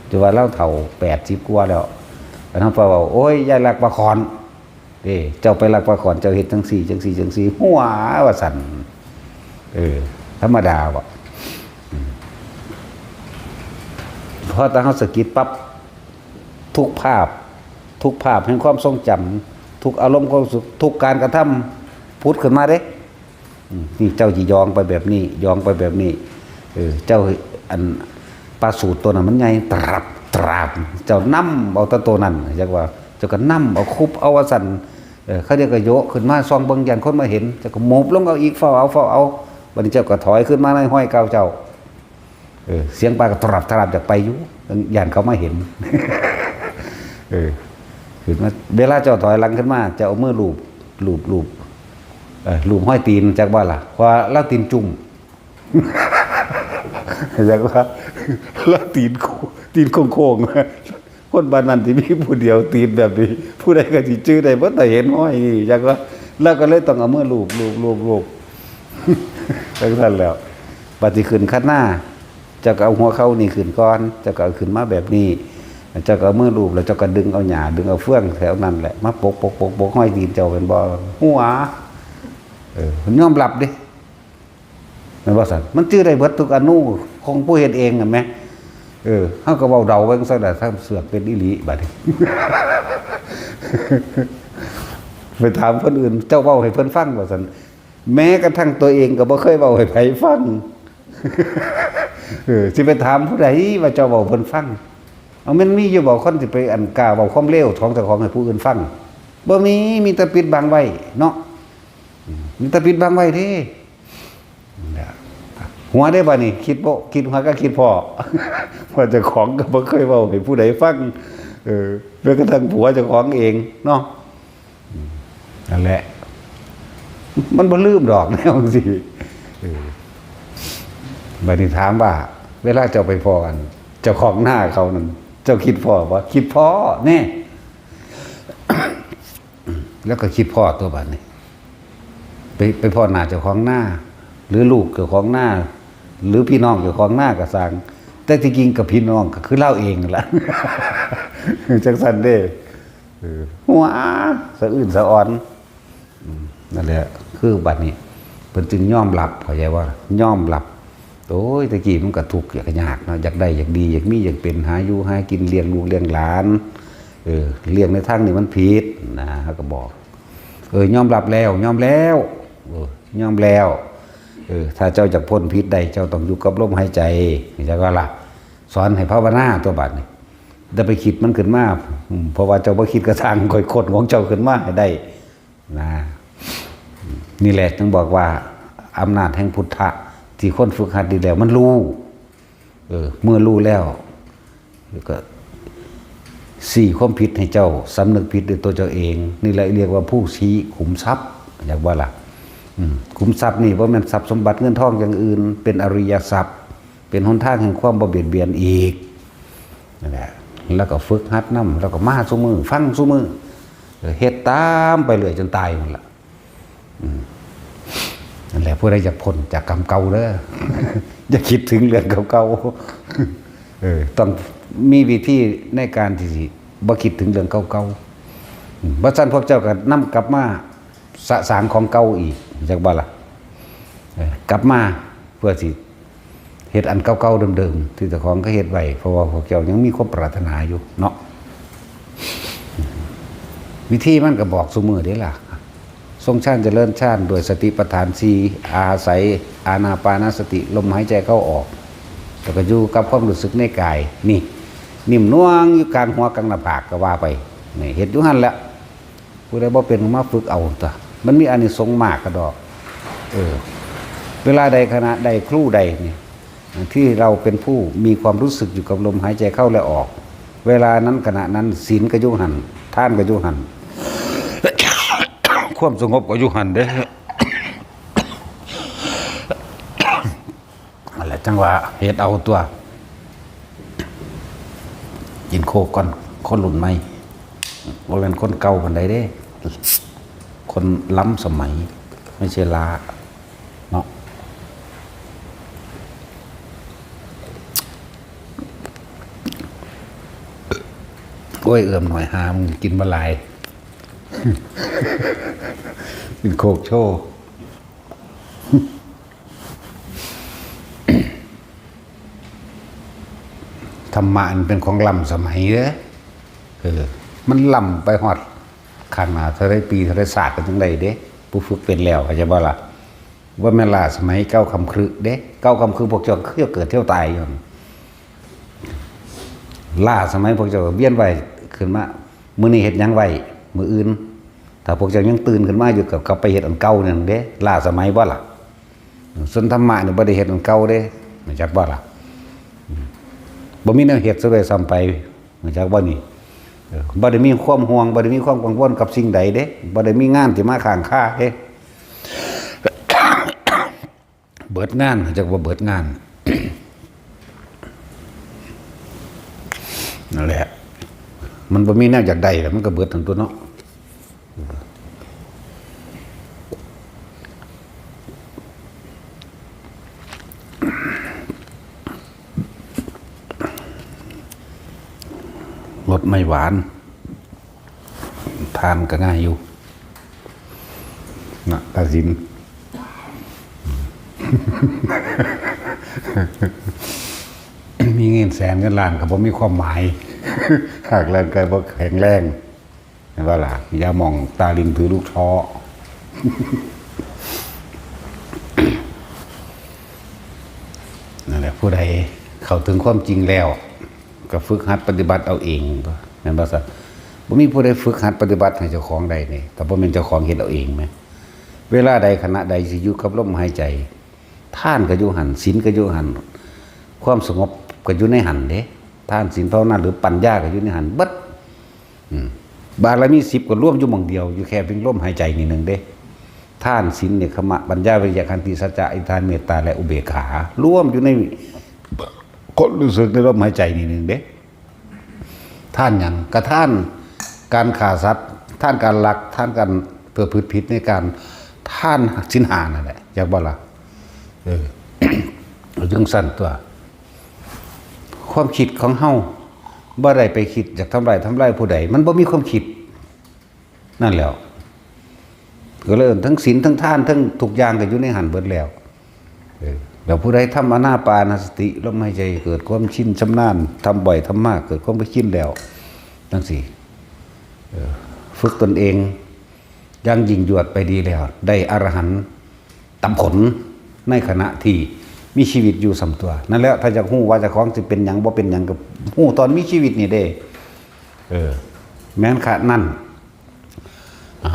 แต่ว่าลาวเฒ่าแปดสิบกว่าแล้ว อันเฮาไปเว้า โอ้ย ยายลักปลาข้อน เด้ เจ้าไปลักปลาข้อน เจ้าเฮ็ดจั่งซี้ จั่งซี้ จั่งซี้ หัวว่าซั่น เออ ธรรมดาบ่ อืม พอแต่เฮาสะกิดปั๊บ ทุกภาพ ทุกภาพแห่งความทรงจำ ทุกอารมณ์ความรู้สึก ทุกการกระทำ ผุดขึ้นมาเด้ อืม นี่เจ้าสิหยองไปแบบนี้ หยองไปแบบนี้ เออ เจ้า อัน ปลาสูตรตัวนั้นมันใหญ่ ตราบ ตราบ เจ้านำเอาแต่ตัวนั้น จักว่า เจ้าก็นำเอา คุบเอาว่าซั่น เออ เขาเจ้าก็โยะขึ้นมาส่องเบิ่ง ย่านคนมาเห็น เจ้าก็หมอบลงเอาอีก ฟ้าวเอา ฟ้าวเอา บัดนี้เจ้าก็ถอยขึ้นมาในห้อยเก่าเจ้า เออ เสียงปลาก็ตรับตรับอยากไปอยู่ ย่านเขามาเห็น เออ ขึ้นมา เวลาเจ้าถอยหลังขึ้นมา เจ้าเอามือลูบ ลูบ ลูบ เออ ลูบห้อยตีน จักว่าล่ะ เพราะว่าลาวตีนจุ่ม จักว่า ลาวตีนโค้ง ตีนโค้งๆ คนบ้านนั้นที่มีผู้เดียวตีนแบบนี้ ผู้ใดก็สิจื่อได้ บ่แต่เห็นห้อยนี่ จักว่า ลาวก็เลยต้องเอามือลูบ ลูบ ลูบ ลูบ จั่งซั้นแหล้ว บัดสิขึ้นคันนา เจ้าก็เอาหัวเข่านี่ขึ้นก่อน เจ้าก็เอาขึ้นมาแบบนี้ เจ้าก็เอามือลูบ แล้วเจ้าก็ดึงเอาหญ้า ดึงเอาเฟืองแถวนั้นแหละ มาปก ปก ปก ปกห้อยตีนเจ้า เป็นบ่ หัว เออ มันยอมรับเด้ แม่นบ่ซั่น มันจื่อได้เบิดทุกอนุของผู้เฮ็ดเองนั่นแหม เออ เฮาก็เว้าเดาไว้จั่งซั่นแหละ ถ้าเสือกเป็นอีหลีบัดนี้ ไปถามคนอื่น เจ้าเว้าให้เพิ่นฟังว่าซั่น แม้กระทั่งตัวเองก็บ่เคยเว้าให้ไผฟัง เออ สิไปถามผู้ใดว่าเจ้าเว้าเพิ่นฟัง เอา มันมีอยู่บ่คนสิไปอันกล้าเว้าความเลวของเจ้าของให้ผู้อื่นฟัง บ่มี มีแต่ปิดบังไว้เนาะ อืม มีแต่ปิดบังไว้เด้ หัวได้บ่นี่ คิดบ่ คิดหัวก็คิดพ้อ ว่าเจ้าของก็บ่เคยเว้าให้ผู้ใดฟัง เออ แม้กระทั่งผัวเจ้าของเองเนาะ อืม นั่นแหละ มันบ่ลืมดอก แนวจั่งซี้ เออ บัดนี้ถามว่า เวลาเจ้าไปพ้อกัน เจ้าของนาเขานั่น เจ้าคิดพ้อบ่ คิดพ้อแน่ แล้วก็คิดพ้อตัวบัดนี้ ไป ไปพ้อหน้าเจ้าของนา หรือลูกเจ้าของนา หรือพี่น้องเจ้าของนาก็ซ่าง แต่ที่จริงกับพี่น้องก็คือลาวเองนั่นล่ะ จั่งซั่นเด้ เออ หัวสะอื้นสะออน อืม นั่นแหละ คือบัดนี้ เพิ่นจึงยอมรับ เข้าใจบ่ ยอมรับ โอ้ย แต่กี้มันก็ทุกข์ยากเนาะ อยากได้ อยากดี อยากมี อยากเป็น หาอยู่หากิน เลี้ยงลูกเลี้ยงหลาน เออ เลี้ยงในทางนี้มันผิดนะ เขาก็บอก เออ ยอมรับแล้ว ยอมแล้ว เออ ยอมแล้ว เออ ถ้าเจ้าจะพ้นผิดได้ เจ้าต้องอยู่กับลมหายใจ เข้าใจบ่ล่ะ สอนให้ภาวนาตัวบัดนี้ อย่าไปคิดมันขึ้นมา อืม เพราะว่าเจ้าบ่คิดก็ซ่าง ค่อยค้นของเจ้าขึ้นมาให้ได้ นะ นี่แหละจึงบอกว่าอำนาจแห่งพุทธะที่คนฝึกหัดดีแล้วมันรู้ เออ เมื่อรู้แล้ว แล้วก็ ซี้ความผิดให้เจ้าสำนึกผิดด้วยตัวเจ้าเอง นี่แหละเรียกว่าผู้ซี้ขุมทรัพย์ อยากว่าล่ะ อืม ขุมทรัพย์นี่บ่แม่นทรัพย์สมบัติเงินทองอย่างอื่น เป็นอริยทรัพย์ เป็นหนทางแห่งความบ่เบียดเบียนอีก นั่นแหละ แล้วก็ฝึกหัดนำ แล้วก็มาซุมื้อ ฟังซุมื้อ เออ เฮ็ดตามไปเรื่อยจนตายนั่นล่ะ อืม นั่นแหละ ผู้ใดอยากพ้นจากกรรมเก่าเด้อ อย่าคิดถึงเรื่องเก่าๆ เออ ต้องมีวิธีในการที่สิบ่คิดถึงเรื่องเก่าๆ อืม บ่ซั้นพวกเจ้าก็นำกลับมาสะสางของเก่าอีก จักบ่ล่ะ เออ กลับมาเพื่อสิ เฮ็ดอันเก่าๆเดิมๆที่เจ้าของเคยเฮ็ดไว้ เพราะว่าพวกเจ้ายังมีความปรารถนาอยู่เนาะ วิธีมันก็บอกซุมื้อเด้ล่ะ ทรงฌานเจริญฌานด้วยสติปัฏฐานสี่ อาศัยอานาปานสติ ลมหายใจเข้าออก แล้วก็อยู่กับความรู้สึกในกาย นี่ นิ่มนวลอยู่กลางหัวกลางหน้าผากก็ว่าไป นี่ เฮ็ดอยู่หั่นแหละ ผู้ใดบ่เป็นก็มาฝึกเอาตั๊ว มันมีอานิสงส์มากกะดอก เออ เวลาใดขณะใดครู่ใดนี่ ที่เราเป็นผู้มีความรู้สึกอยู่กับลมหายใจเข้าและออก เวลานั้นขณะนั้นศีลก็อยู่หั่น ทานก็อยู่หั่น ความสงบก็อยู่หั่นเด้ นั่นแหละจั่งว่าเฮ็ดเอาตั๊ว กินโคกก่อน คนรุ่นใหม่ บ่แม่นคนเก่าปานใดเด้ คนล้ำสมัย ไม่ใช่ล้า เนาะ โอ้ย เอื้อมหน่อยหา มึงกินบ่หลาย กินโคกโชว์ ธรรมะมันเป็นของล้ำสมัยเด้อ เออ มันล้ำไปฮอดข้างหน้าเท่าใดปีเท่าใดศาสตร์ก็จั่งใดเด้ ผู้ฝึกเป็นแล้ว เข้าใจบ่ล่ะ บ่แม่นล้าสมัยเก่าค่ำครึเด้ เก่าค่ำครึพวกเจ้าคือเกิดเที่ยวตายอยู่หั่น ล้าสมัยพวกเจ้าก็เวียนว่ายขึ้นมา มื้อนี้เฮ็ดหยังไว้ มื้ออื่น ถ้าพวกเจ้ายังตื่นขึ้นมาอยู่ก็กลับไปเฮ็ดอันเก่านั่นเด้ ล้าสมัยบ่ล่ะ ส่วนธรรมะนี่บ่ได้เฮ็ดอันเก่าเด้ รู้จักบ่ล่ะ อืม บ่มีแนวเฮ็ดซะด้วยซ้ำไป รู้จักบ่นี่ เออ บ่ได้มีความห่วง บ่ได้มีความกังวลกับสิ่งใดเด้ บ่ได้มีงานที่มาค้างคาเด้ เบิดงาน จักว่าเบิดงาน นั่นแหละ มันบ่มีแนวอยากได้แล้ว มันก็เบิดทั้งตัวเนาะ ไม่หวาน ทานก็ง่ายอยู่ นะ ตัดสิน มีเงินแสนเงินล้านก็บ่มีความหมาย หากร่างกายบ่แข็งแรง เห็นบ่ล่ะ อย่ามองตาลิงถือลูกท้อ นั่นแหละ ผู้ใดเข้าถึงความจริงแล้ว ก็ฝึกหัดปฏิบัติเอาเองแม่นบ่ซะ บ่มีผู้ใดฝึกหัดปฏิบัติให้เจ้าของได้นี่ ถ้าบ่แม่นเจ้าของเฮ็ดเอาเองแหม เวลาใดขณะใดสิอยู่กับลมหายใจ ทานก็อยู่หั่น ศีลก็อยู่หั่น ความสงบก็อยู่ในหั่นเด้ ทาน ศีล ภาวนา หรือปัญญาก็อยู่ในหั่นเบิด อืม บารมีสิบก็รวมอยู่หม่องเดียว อยู่แค่เพียงลมหายใจนี่หนึ่งเด้ ทาน ศีล เนกขัมมะ ปัญญา วิริยะ ขันติ สัจจะ อธิษฐาน เมตตา และอุเบกขา รวมอยู่ในความรู้สึกในลมหายใจนี่หนึ่งเด้ ทานหยัง ก็ทานการฆ่าสัตว์ ทานการลัก ทานการประพฤติผิดในการ ทานศีลห้านั่นแหละ จักบ่ล่ะ เออ เอาจังซั่นตัว ความคิดของเฮาบ่ได้ไปคิดอยากทำร้ายทำลายผู้ใด มันบ่มีความคิด นั่นแหล้ว ก็เลยทั้งศีลทั้งทานทั้งทุกอย่างก็อยู่ในหั่นเบิดแล้ว เออ แล้วผู้ใดทำอานาปานสติ ลมหายใจเกิดความชินชำนาญ ทำบ่อยทำมากเกิดความชินแล้ว จังซี้ เออ ฝึกตนเอง อย่างยิ่งยวดไปดีแล้ว ได้อรหันตผลในขณะที่มีชีวิตอยู่ส่ำตัว นั่นแหละ ถ้าอยากฮู้ว่าเจ้าของสิเป็นหยังบ่เป็นหยัง ก็ฮู้ตอนมีชีวิตนี่เด้ เออ แม่นขะนั้น อ่า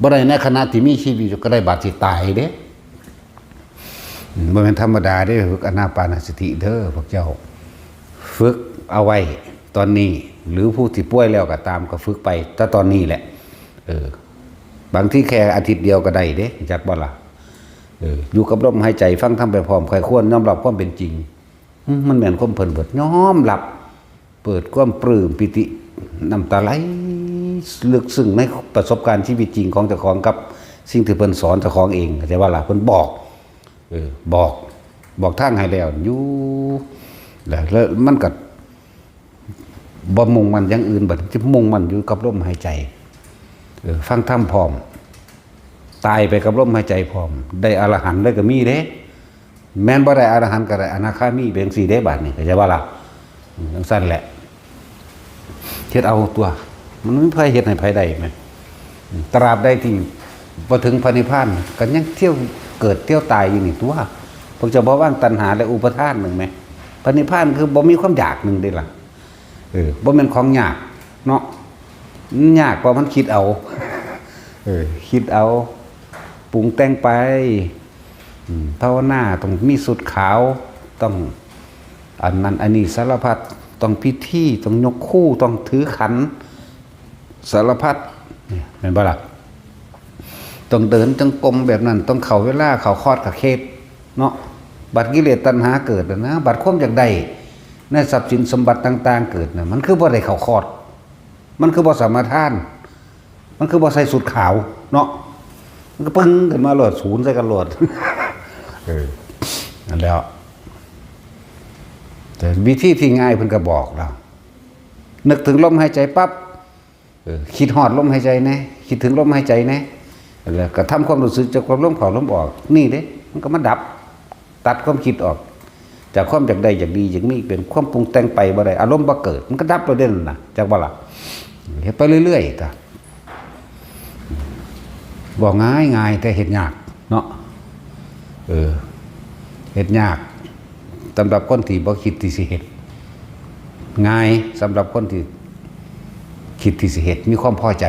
บ่ได้ในขณะที่มีชีวิตอยู่ ก็ได้บาดสิตายเด้ อืม บ่แม่นธรรมดาเด้ ฝึกอานาปานสติเด้อพวกเจ้า ฝึกเอาไว้ตอนนี้ หรือผู้ที่ป่วยแล้วก็ตาม ก็ฝึกไปแต่ตอนนี้แหละ เออ บางทีแค่อาทิตย์เดียวก็ได้เด้ จักบ่ล่ะ เออ อยู่กับลมหายใจ ฟังธรรมไปพร้อม ใคร่ครวญยอมรับความเป็นจริง อืม มันแม่นความเพิ่นเบิด ยอมรับ เปิดความปลื้มปีติ น้ำตาไหลลึกซึ้งในประสบการณ์ชีวิตจริงของเจ้าของกับสิ่งที่เพิ่นสอนเจ้าของเอง เข้าใจบ่ล่ะ เพิ่นบอก เออ บอก บอกทางให้แล้ว อยู่ แล้ว แล้วมันก็บ่มุ่งมั่นอย่างอื่น บัดนี้มุ่งมั่นอยู่กับลมหายใจ เออ ฟังธรรมพร้อม ตายไปกับลมหายใจพร้อม ได้อรหันต์เลยก็มีเด้ แม่นบ่ได้อรหันต์ก็ได้อนาคามี เป็นจั่งซี้เด้ บาดนี้ เข้าใจบ่ล่ะ อืม จั่งซั่นแหละ เฮ็ดเอาตัว มันบ่มีไผเฮ็ดให้ไผได้แหม ตราบใดที่บ่ถึงพระนิพพาน ก็ยังเที่ยวเกิดเที่ยวตายอยู่นี่ตัว พวกเจ้าบ่วางตัณหาและอุปาทานหนึ่งแหม พระนิพพานคือบ่มีความอยากหนึ่งเด้ล่ะ เออ บ่แม่นของยากเนาะ มันยากเพราะมันคิดเอา เออ คิดเอา ปรุงแต่งไป อืม ภาวนาต้องมีชุดขาว ต้องอันนั้นอันนี้สารพัด ต้องพิธี ต้องยกครู ต้องถือขัน สารพัด เนี่ย แม่นบ่ล่ะ ต้องเดินจงกรมแบบนั้น ต้องเข้าเวลา เข้าคอร์สเข้าเคสเนาะ บัดกิเลสตัณหาเกิดแล้วนะ บัดความอยากได้ในทรัพย์สินสมบัติต่างๆเกิดนะ มันคือบ่ได้เข้าคอร์ส มันคือบ่สมาทาน มันคือบ่ใส่ชุดขาวเนาะ มันก็ปึ้งขึ้นมาโลด ศูนย์ใส่กันโลด เออ นั่นแหล้ว แต่วิธีที่ง่ายเพิ่นก็บอกแล้ว นึกถึงลมหายใจปั๊บ เออ คิดฮอดลมหายใจแน่ คิดถึงลมหายใจแน่ แล้วก็ทำความรู้สึกจากความลมเข้าลมออก นี่เด้ มันก็มาดับ ตัดความคิดออก จากความอยากได้อยากดีอยากมี เป็นความปรุงแต่งไปบ่ได้ อารมณ์บ่เกิด มันก็ดับไปเด้นั่นน่ะ จักบ่ล่ะ เฮ็ดไปเรื่อยๆ ก็ บอกง่ายๆ แต่เฮ็ดยากเนาะ เออ เฮ็ดยาก สำหรับคนที่บ่คิดที่สิเฮ็ด ง่ายสำหรับคนที่คิดที่สิเฮ็ด มีความพอใจ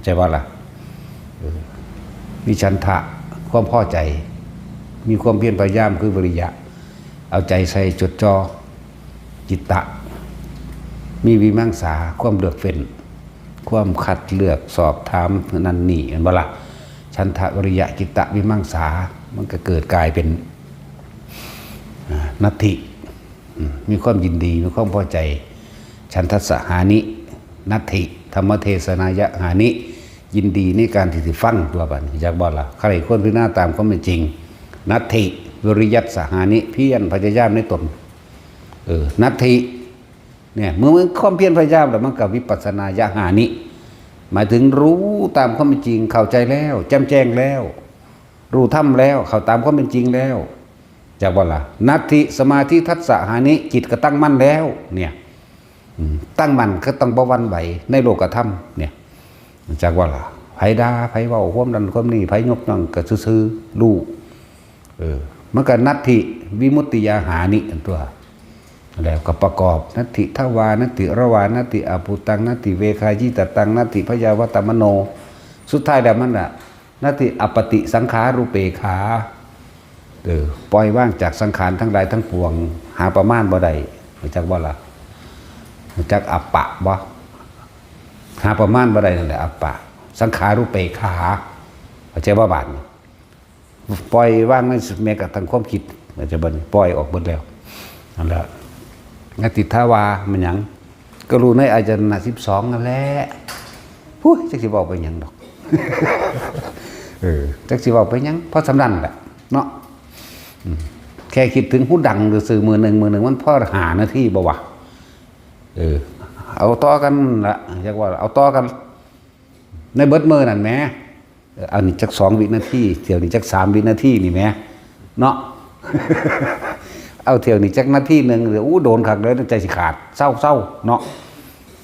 ใช่บ่ล่ะ เออ มีฉันทะ ความพอใจ มีความเพียรพยายามคือวิริยะ เอาใจใส่จดจ่อ จิตตะ มีวิมังสา ความเลือกเฟ้น ความคัดเลือกสอบถามนั่นนี่ แม่นบ่ล่ะ ฉันทะ วิริยะ จิตตะ วิมังสา มันก็เกิดกลายเป็น อ่า นัตถิ อืม มีความยินดี มีความพอใจ ฉันทัสสะหานิ นัตถิ ธรรมเทศนายะหานิ ยินดีในการที่สิฟังตัวบัดนี้ จักบ่ล่ะ ใคร่ครวญพิจารณาตามความเป็นจริง นัตถิ วิริยัสสะหานิ เพียรพยายามในตน เออ นัตถิ เนี่ย เมื่อมันความเพียรพยายามแล้วมันก็วิปัสสนาญาหานิ หมายถึงรู้ตามความเป็นจริง เข้าใจแล้ว แจ่มแจ้งแล้ว รู้ธรรมแล้ว เข้าตามความเป็นจริงแล้ว จักบ่ล่ะ นัตถิสมาธิทัสสะหานิ จิตก็ตั้งมั่นแล้ว เนี่ย อืม ตั้งมั่นก็ต้องบ่หวั่นไหวในโลกธรรม เนี่ย จักบ่ล่ะ ไผด่า ไผเว้าความนั้นความนี้ ไผยกย่องก็ซื่อๆ รู้ เออ มันก็นัตถิวิมุตติญาหานิ อันตัว แล้วก็ประกอบ นัตถิทวา นัตถิรวา นัตถิอภูตัง นัตถิเวขายิตตัง นัตถิพยาวัตมโน สุดท้ายแล้วมันน่ะ นัตถิอัปปติสังขารูปเปกขา เออ ปล่อยวางจากสังขารทั้งหลายทั้งปวง หาประมาณบ่ได้ รู้จักบ่ล่ะ รู้จักอัปปะบ่ หาประมาณบ่ได้นั่นแหละ อัปปะ สังขารูปเปกขา เข้าใจบ่บาดนี้ ปล่อยวางในสุดแม้กระทั่งความคิด เข้าใจบ่นี่ ปล่อยออกหมดแล้ว นั่นแหละ นัตถิทวา มันหยัง ก็รู้ในอายตนะสิบสองนั่นแหละ พุ้ย จักสิเว้าไปหยังดอก เออ จักสิเว้าไปหยัง เพราะสำนั้นแหละ เนาะ อืม แค่คิดถึงหูดังซื่อๆ มื้อหนึ่ง มื้อหนึ่ง มันพอห้านาทีบ่วะ เออ เอาต่อกันละ เรียกว่าเอาต่อกัน ในเบิดมื้อนั่นแหม เออ อันนี้จักสองวินาที เที่ยวนี้จักสามวินาทีนี่แหม เนาะ เอาเที่ยวนี้จักนาทีหนึ่ง เดี๋ยว อู้ โดนคักเลย ใจสิขาด เศร้า เศร้า เนาะ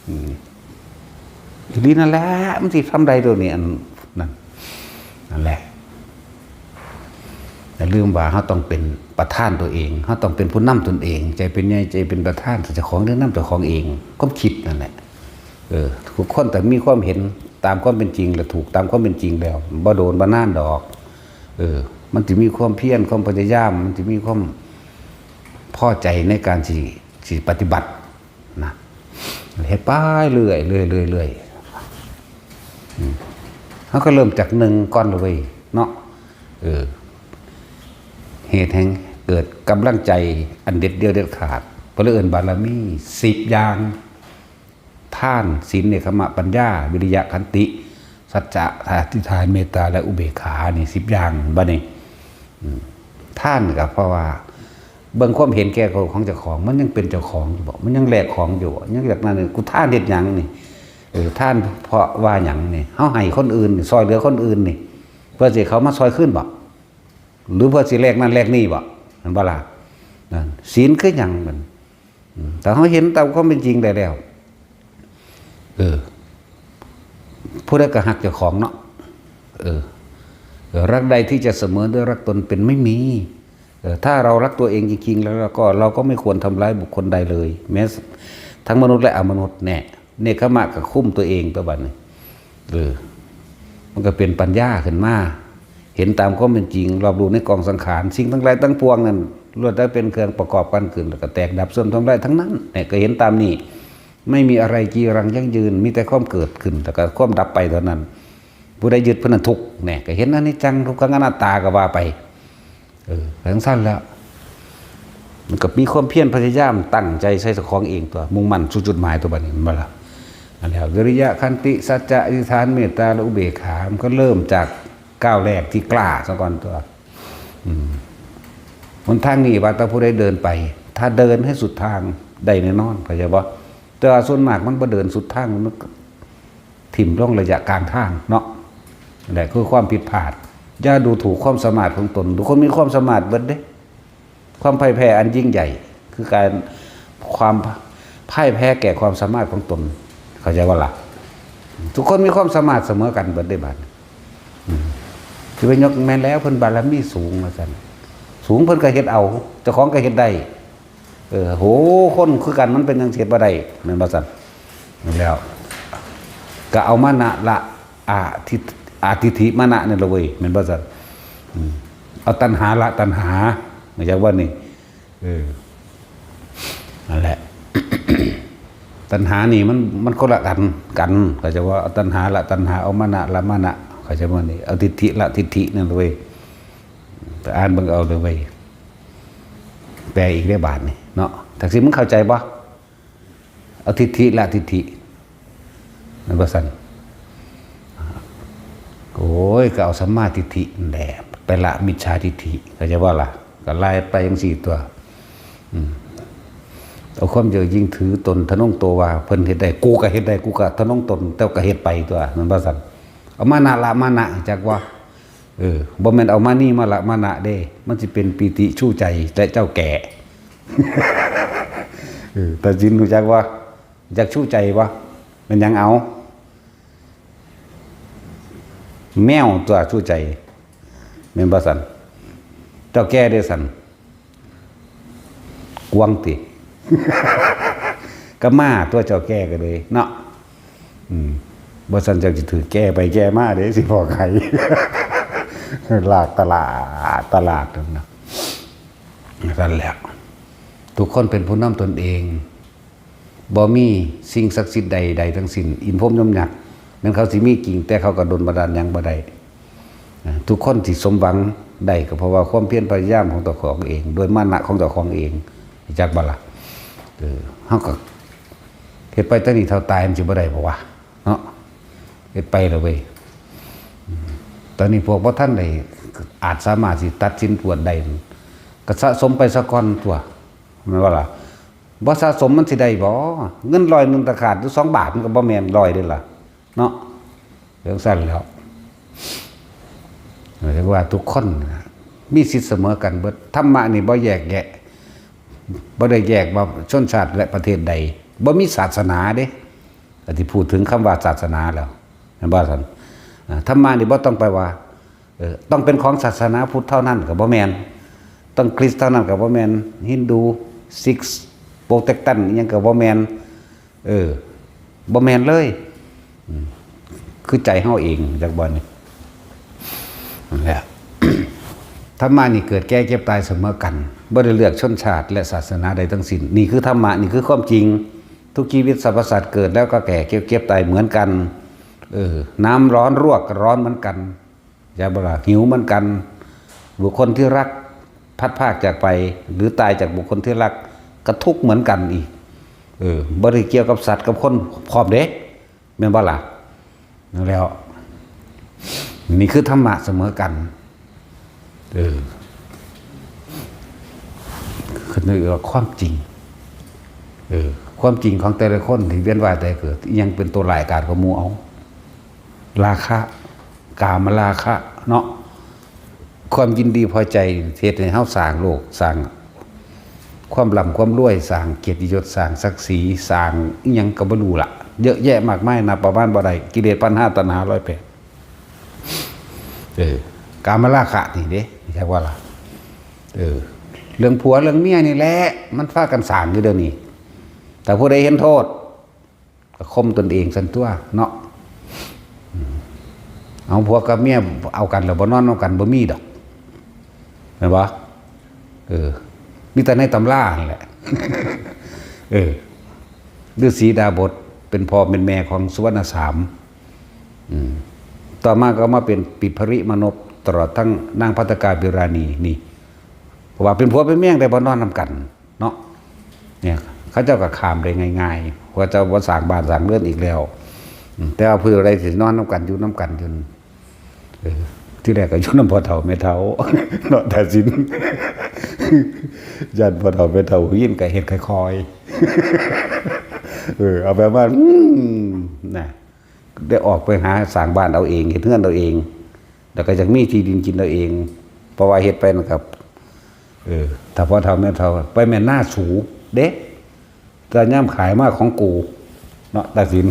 อืม อีหลีนั่นแหละ มันสิทำได้ตัวนี้ อัน นั่น นั่นแหละ อย่าลืมว่าเราต้องเป็นประธานตัวเอง เราต้องเป็นผู้นำตนเอง ใจเป็นใหญ่ ใจเป็นประธาน เจ้าของเรื่องนำเจ้าของเอง ความคิดนั่นแหละ เออ ทุกคนแต่มีความเห็นตามความเป็นจริง และถูกตามความเป็นจริงแล้ว บ่โดนบ่นานดอก เออ มันจะมีความเพียร ความพยายาม มันจะมีความพอใจในการสิ สิปฏิบัตินะ เฮ็ดไปเรื่อย เรื่อย เรื่อย เรื่อย อืม เราก็เริ่มจากหนึ่งก่อนเลยเนาะ เออ เหตุแห่งเกิดกำลังใจอันเด็ดเดี่ยวเด็ดขาด เพิ่นเลยเอิ้นบารมีสิบอย่าง ทาน ศีล เนกขัมมะ ปัญญา วิริยะ ขันติ สัจจะ อธิษฐาน เมตตา และอุเบกขา นี่สิบอย่าง บัดนี้ อืม ทานก็เพราะว่า เบิ่งความเห็นแก่ตัวของเจ้าของ มันยังเป็นเจ้าของอยู่บ่ มันยังแลกของอยู่บ่ ยังอยากนั่นนี่ กูทานเฮ็ดหยังนี่ เออ ทานเพราะว่าหยังนี่ เฮาให้คนอื่นนี่ ซอยเหลือคนอื่นนี่ เพื่อสิเขามาซอยคืนบ่ หรือเพื่อสิแลกนั่นแลกนี่บ่ แม่นบ่ล่ะ นั่น ศีลคือหยังมัน อืม แต่เฮาเห็นตามความเป็นจริงได้แล้ว เออ ผู้ใดก็ฮักเจ้าของเนาะ เออ เออ รักใดที่จะเสมอด้วยรักตนเป็นไม่มี เออ ถ้าเรารักตัวเองจริงๆ แล้วก็ เราก็ไม่ควรทำร้ายบุคคลใดเลย แม้ทั้งมนุษย์และอมนุษย์แน่ เนกขัมมะก็คุมตัวเองตัวบัดนี้ เออ มันก็เป็นปัญญาขึ้นมา เห็นตามความเป็นจริง รอบรู้ในกองสังขาร สิ่งทั้งหลายทั้งปวงนั้น ล้วนแต่เป็นเครื่องประกอบกันขึ้น แล้วก็แตกดับเสื่อมทำลายทั้งนั้น เนี่ย ก็เห็นตามนี้ ไม่มีอะไรจีรังยั่งยืน มีแต่ความเกิดขึ้น แล้วก็ความดับไปเท่านั้น ผู้ใดยึดผู้นั้นทุกข์ เนี่ย ก็เห็นอนิจจัง ทุกขัง อนัตตา ก็ว่าไป เออ จั่งซั้นแล้ว มันก็มีความเพียรพยายามตั้งใจใส่เจ้าของเองตัว มุ่งมั่นสู่จุดหมายตัวบัดนี้ แม่นบ่ล่ะ อันแล้ว วิริยะ ขันติ สัจจะ อธิษฐาน เมตตา และอุเบกขา มันก็เริ่มจากก้าวแรกที่กล้าซะก่อนตัว อืม หนทางนี้ว่าแต่ผู้ใดเดินไป ถ้าเดินให้สุดทางได้แน่นอน เข้าใจบ่ แต่ว่าส่วนมากมันบ่เดินสุดทาง มันก็ถิ่มลงระยะกลางทางเนาะ นั่นแหละคือความผิดพลาด อย่าดูถูกความสามารถของตน ทุกคนมีความสามารถเบิดเด้ ความพ่ายแพ้อันยิ่งใหญ่ คือการ ความพ่ายแพ้แก่ความสามารถของตน เข้าใจบ่ล่ะ ทุกคนมีความสามารถเสมอกันเบิดเด้บัดนี้ อืม สิไปยกแม่นแล้วเพิ่นบารมีสูงว่าซั่น สูงเพิ่นก็เฮ็ดเอา เจ้าของก็เฮ็ดได้ เออ โห คนคือกันมันเป็นจั่งซี้บ่ได้ แม่นบ่ซั่น นั่นแล้ว ก็เอามานะละ อทิ อทิฏฐิมานะนี่ละเว้ย แม่นบ่ซั่น อืม เอาตัณหาละตัณหา เข้าใจบ่นี่ เออ นั่นแหละ ตัณหานี่มัน มันคนละอันกัน เข้าใจบ่ เอาตัณหาละตัณหา เอามานะละมานะ เข้าใจบ่นี่ เอาทิฏฐิละทิฏฐินั่นละเว้ย ไปอ่านเบิ่งเอาเด้อเว้ย แปลอีกได้บาดนี่เนาะ จั่งซี้มึงเข้าใจบ่ เอาทิฏฐิละทิฏฐิ แม่นบ่ซั่น โอ้ย ก็เอาสัมมาทิฏฐินั่นแหละ ไปละมิจฉาทิฏฐิ เข้าใจบ่ล่ะ ก็ไล่ไปจั่งซี้ตัว อืม เอาความเย่อหยิ่งถือตนทะนงตัวว่าเพิ่นเฮ็ดได้ กูก็เฮ็ดได้ กูก็ทะนงตน แต่ก็เฮ็ดไปตั๊ว แม่นบ่ซั่น เอามานะละมานะ จักว่า เออ บ่แม่นเอามานี่มาละมานะเด้ มันสิเป็นปีติชูใจและเจ้าแก่ เออ ตาสินฮู้จักบ่ จักชูใจบ่ แม่นหยังเอา แมวตั๊วชูใจ แม่นบ่ซั่น เจ้าแก่เด้ซั่น กวางติ ก็มาตั๊ว เจ้าแก่ก็เลยเนาะ อืม บ่ซั่นเจ้าสิถือแก่ไปแก่มาเด้ สิพ้อไข่ ลากตลาด ตลาดนั่นนะ นั่นแหละ ทุกคนเป็นผู้นำตนเอง บ่มีสิ่งศักดิ์สิทธิ์ใดๆทั้งสิ้น อินทร์พรหมยมยักษ์ แม้นเขาสิมีจริง แต่เขาก็ดลบันดาลหยังบ่ได้ อ่า ทุกคนที่สมหวังได้ก็เพราะว่าความเพียรพยายามของเจ้าของเอง ด้วยมานะของเจ้าของเอง จักบ่ล่ะ เออ เฮาก็เฮ็ดไปแต่นี้เท่าตายมันสิบ่ได้บ่วะ เนาะ เฮ็ดไปแล้วเว้ย อืม ตอนนี้พวกบ่ทันได้อาจสามารถสิตัดสินบวชได้ ก็สะสมไปซะก่อนตั๊ว แม่นบ่ล่ะ บ่สะสมมันสิได้บ่ เงินร้อยหนึ่งตะขาดอยู่สองบาทมันก็บ่แม่นร้อยเด้ล่ะ เนาะ จั่งซั่นแหล้ว เรียกว่าทุกคนน่ะมีสิทธิ์เสมอกันเบิด ธรรมะนี่บ่แยกแยะ บ่ได้แยกว่าชนชาติและประเทศใด บ่มีศาสนาเด้ อันที่พูดถึงคำว่าศาสนาแล้ว แม่นบ่ซั่น อ่า ธรรมะนี่บ่ต้องไปว่า เออ ต้องเป็นของศาสนาพุทธเท่านั้นก็บ่แม่น ต้องคริสต์เท่านั้นก็บ่แม่น ฮินดู ซิก โปรเตสแตนต์อิหยังก็บ่แม่น เออ บ่แม่นเลย อืม คือใจเฮาเอง จักบ่นี่ นั่นแหละ ธรรมะนี่เกิดแก่เจ็บตายเสมอกัน บ่ได้เลือกชนชาติและศาสนาใดทั้งสิ้น นี่คือธรรมะ นี่คือความจริง ทุกชีวิตสรรพสัตว์เกิดแล้วก็แก่ เก็บ เก็บตายเหมือนกัน เออ น้ำร้อนรวกก็ร้อนเหมือนกัน จักบ่ล่ะ หิวเหมือนกัน บุคคลที่รักพลัดพรากจากไป หรือตายจากบุคคลที่รัก ก็ทุกข์เหมือนกันอีก เออ บ่ได้เกี่ยวกับสัตว์กับคนพร้อมเด้ แม่นบ่ล่ะ นั่นแหล้ว นี่คือธรรมะเสมอกัน เออ คือเรียกว่าความจริง เออ ความจริงของแต่ละคนที่เวียนว่ายตายเกิด อิหยังเป็นตัวร้ายกาจกว่าหมู่เอา ราคะ กามราคะ เนาะ ความยินดีพอใจเฮ็ดให้เฮาสร้างโลก สร้างความร่ำความรวย สร้างเกียรติยศ สร้างศักดิ์ศรี สร้างอิหยังก็บ่รู้ละ เยอะแยะมากมาย นับประมาณบ่ได้ กิเลส ปัณหา ตัณหา ร้อยแปด เออ กามราคะนี่เด้ จักว่าล่ะ เออ เรื่องผัวเรื่องเมียนี่แหละ มันพากันสร้างอยู่เดี๋ยวนี้ แต่ผู้ใดเห็นโทษ ก็ข่มตนเองซั่นตั๊วเนาะ อืม เอาผัวกับเมียเอากันแล้วบ่นอนนำกันบ่มีดอก แม่นบ่ เออ มีแต่ในตำรานั่นแหละ เออ ฤๅษีดาบสเป็นพ่อเป็นแม่ของสุวรรณสาม อืม ต่อมาก็มาเป็นปิภริมานพ ตลอดทั้งนางภัททกาบิราณีนี่ เพราะว่าเป็นผัวเป็นเมียได้บ่นอนนำกันเนาะ เนี่ย เขาเจ้าก็ข้ามได้ง่ายๆ เขาเจ้าบ่สร้างบ้านสร้างเรือนอีกแล้ว อืม แต่ว่าผู้ใดสินอนนำกันอยู่นำกันอยู่ เออ ที่แรกก็อยู่นำพ่อเฒ่าแม่เฒ่า เนาะ ตาสิน ย่านพ่อเฒ่าแม่เฒ่ายินก็เฮ็ดค่อยๆ เออ เอาแบบว่า อืม น่ะ ได้ออกไปหาสร้างบ้านเอาเอง เฮ็ดเรือนเอาเอง แล้วก็อยากมีที่ดินกินเอาเอง เพราะว่าเฮ็ดไปนั่นก็ เออ ถ้าพ่อเฒ่าแม่เฒ่า ไปแม่นนาสูเด้ แต่ยามขายมาของกู เนาะ ตาสิน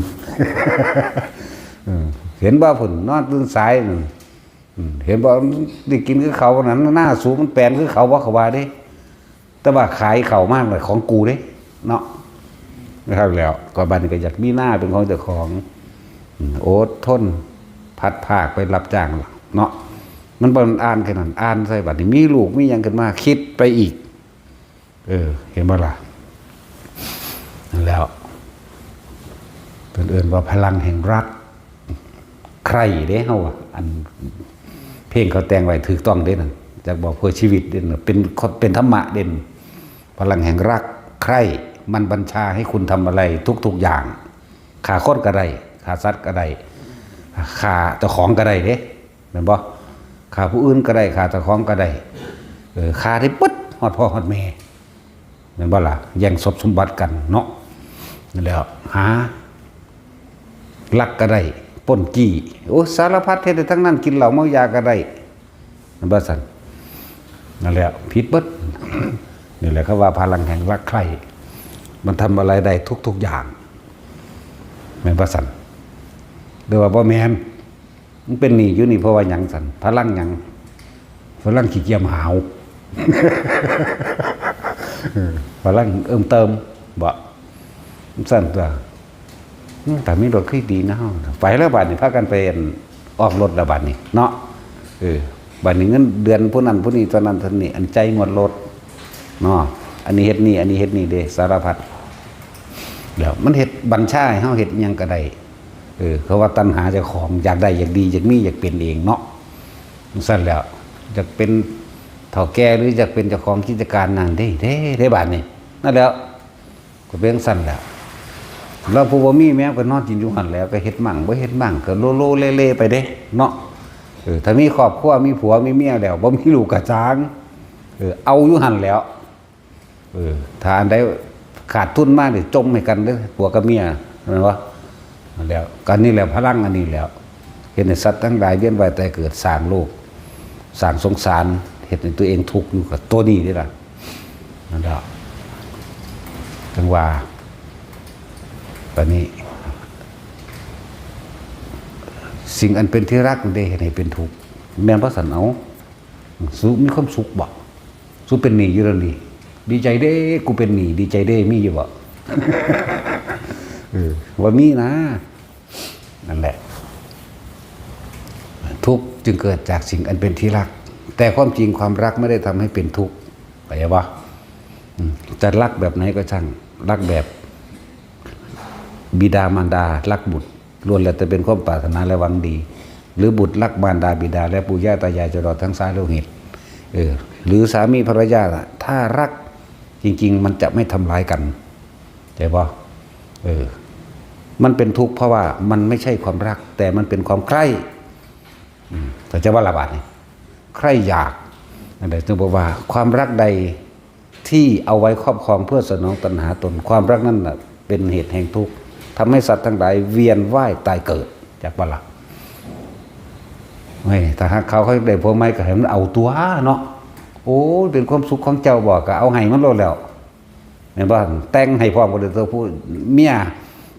เออ เห็นบ่พุ้น นอนตื่นสายนั่น อืม เห็นบ่ ได้กินคือเขานั่น นาสูมันแปลนคือเขาบ่ เขาว่าเด้ แต่ว่าขายเขามาน่ะของกูเด้ เนาะ นะครับ แล้วก็บัดนี้ก็อยากมีนาเป็นของเจ้าของ อืม อดทน พลัดพรากไปรับจ้างเนาะ มันบ่อ่านแค่นั้น อ่านใส่บัดนี้มีลูกมีหยังขึ้นมา คิดไปอีก เออ เห็นบ่ล่ะ นั่นแล้ว เพิ่นเอิ้นว่าพลังแห่งรัก ใคร่เด้เฮาอะ อันเพลงเขาแต่งไว้ถูกต้องเด้นั่น จักบอกเพื่อชีวิตเด้นั่น เป็น เป็นธรรมะเด้นั่น พลังแห่งรัก ใคร่ มันบัญชาให้คุณทำอะไรทุกๆอย่าง ฆ่าคนก็ได้ ฆ่าสัตว์ก็ได้ ฆ่าเจ้าของก็ได้เด้ แม่นบ่ ฆ่าผู้อื่นก็ได้ ฆ่าเจ้าของก็ได้ เออ ฆ่าได้เบิด ฮอดพ่อฮอดแม่ นั่นบ่ล่ะ แย่งทรัพย์สมบัติกันเนาะ แล้วหาลักก็ได้ปล้นจี้ โอ้ สารพัดเฮ็ดได้ทั้งนั้น กินเหล้าเมายาก็ได้ นั่นบ่ซั่น นั่นแหละผิดเบิด นี่แหละเขาว่าพลังแห่งรักใคร่ มันทำอะไรได้ทุกๆอย่าง แม่นบ่ซั่น หรือว่าบ่แม่น มันเป็นหนี้อยู่นี่เพราะว่าหยังซั่น พลังหยัง พลังขี้เกียจหาว เออ พลังเอิ่มเติม บ่ ซั่นตัว อืม แต่มีรถคือดีนะ ไปแล้วบัดนี้ พากันไปอันออกรถแล้วบัดนี้เนาะ เออ บัดนี้เงินเดือนผู้นั้นผู้นี้ เท่านั้นเท่านี้ อันจ่ายงวดรถเนาะ อันนี้เฮ็ดนี่ อันนี้เฮ็ดนี่เด้ สารพัด แล้วมันเฮ็ดบัญชาให้เฮาเฮ็ดอิหยังก็ได้ เออ เขาว่าตัณหาเจ้าของ อยากได้ อยากดี อยากมี อยากเป็นเองเนาะ ซั่นแล้ว อยากเป็นเฒ่าแก่ หรืออยากเป็นเจ้าของกิจการนั่นเด้ เด้ เด้บาดนี้ นั่นแหล้ว ก็เป็นซั่นแหละ แล้วผู้บ่มีแม่ก็นอนกินอยู่หั่นแหล้ว ก็เฮ็ดมั่งบ่เฮ็ดมั่ง ก็โลโลเลเลไปเด้เนาะ เออ ถ้ามีครอบครัว มีผัว มีเมียแล้ว บ่มีลูกก็ซ่าง เออ เอาอยู่หั่นแหล้ว เออ ถ้าอันใดขาดทุนมานี่ จ่มให้กันเด้อ ผัวกับเมีย แม่นบ่ นั่นแหล้ว ก็นี่แหละพลังอันนี้แหล้ว เฮ็ดให้สัตว์ทั้งหลายเวียนว่ายตายเกิด สร้างโลก สร้างสงสาร เฮ็ดให้ตัวเองทุกข์อยู่กับตัวนี้นี่ล่ะ นั่นแหละ จั่งว่า บัดนี้ สิ่งอันเป็นที่รักนี่เด้ เฮ็ดให้เป็นทุกข์ แม่นบ่ซั่น เอ้า สูมีความสุขบ่ สูเป็นหนี้อยู่แล้วนี่ ดีใจเด้ กูเป็นหนี้ ดีใจเด้ มีอยู่บ่ เออ ว่ามีนะ นั่นแหละ ทุกข์จึงเกิดจากสิ่งอันเป็นที่รัก แต่ความจริงความรักไม่ได้ทำให้เป็นทุกข์ เข้าใจบ่ อืม จะรักแบบไหนก็ช่าง รักแบบ บิดามารดารักบุตร ล้วนแล้วแต่เป็นความปรารถนาและหวังดี หรือบุตรรักมารดาบิดาและปู่ย่าตายาย จนรอดทั้งสายโลหิต เออ หรือสามีภรรยาน่ะ ถ้ารักจริงๆ มันจะไม่ทำร้ายกัน เข้าใจบ่ เออ มันเป็นทุกข์เพราะว่ามันไม่ใช่ความรัก แต่มันเป็นความใคร่ อืม เข้าใจบ่ล่ะบาดนี้ ใคร่อยาก นั่นแหละจึงบอกว่าความรักใดที่เอาไว้ครอบครองเพื่อสนองตัณหาตน ความรักนั่นน่ะเป็นเหตุแห่งทุกข์ ทำให้สัตว์ทั้งหลายเวียนว่ายตายเกิด จักบ่ล่ะ เฮ้ย ถ้าหากเขาเขาได้ผัวใหม่ก็ให้มันเอาตัวเนาะ โอ้ เป็นความสุขของเจ้าบ่ ก็เอาให้มันโลดแล้ว แม่นบ่ แต่งให้พร้อมกันเลย ตัวผู้เมีย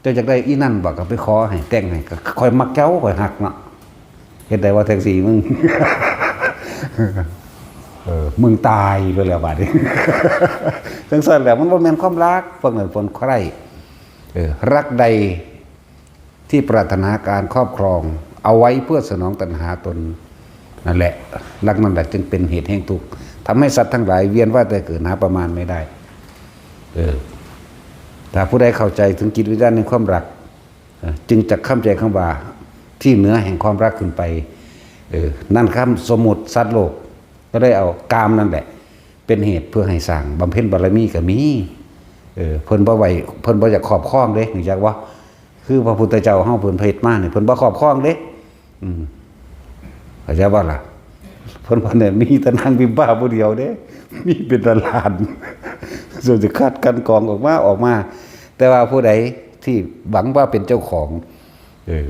เจ้าอยากได้อีนั่นบ่ ก็ไปขอให้แต่งให้ ก็ข่อยมักเจ้า ข่อยฮักเนาะ เฮ็ดได้ว่าแท็กซี่มึง เออ มึงตายไปแล้วบาดนี้ จั่งซั่นแหละ มันบ่แม่นความรัก พวกนั้นพวกใคร่ เออ รักใดที่ปรารถนาการครอบครอง เอาไว้เพื่อสนองตัณหาตน นั่นแหละ รักนั่นแหละจึงเป็นเหตุแห่งทุกข์ ทำให้สัตว์ทั้งหลายเวียนว่ายตายเกิดหาประมาณไม่ได้ เออ ถ้าผู้ใดเข้าใจถึงจิตวิญญาณในความรัก เอ่อ จึงจะเข้าใจคำว่าที่เหนือแห่งความรักขึ้นไป เออ นั่นคำสมมุติสัตว์โลก ก็ได้เอากามนั่นแหละ เป็นเหตุเพื่อให้สร้างบำเพ็ญบารมีก็มี เออ เพิ่นบ่ไหว เพิ่นบ่อยากครอบครองเด้ รู้จักบ่ คือพระพุทธเจ้าเฮาเพิ่นเฮ็ดมานี่ เพิ่นบ่ครอบครองเด้ อืม เข้าใจบ่ล่ะ เพิ่นว่าเนี่ยมีแต่นางบิมบาผู้เดียวเด้ มีเป็นล้านๆ ส่วนจะคัดกรองออกมา ออกมา แต่ว่าผู้ใดที่หวังว่าเป็นเจ้าของ เออ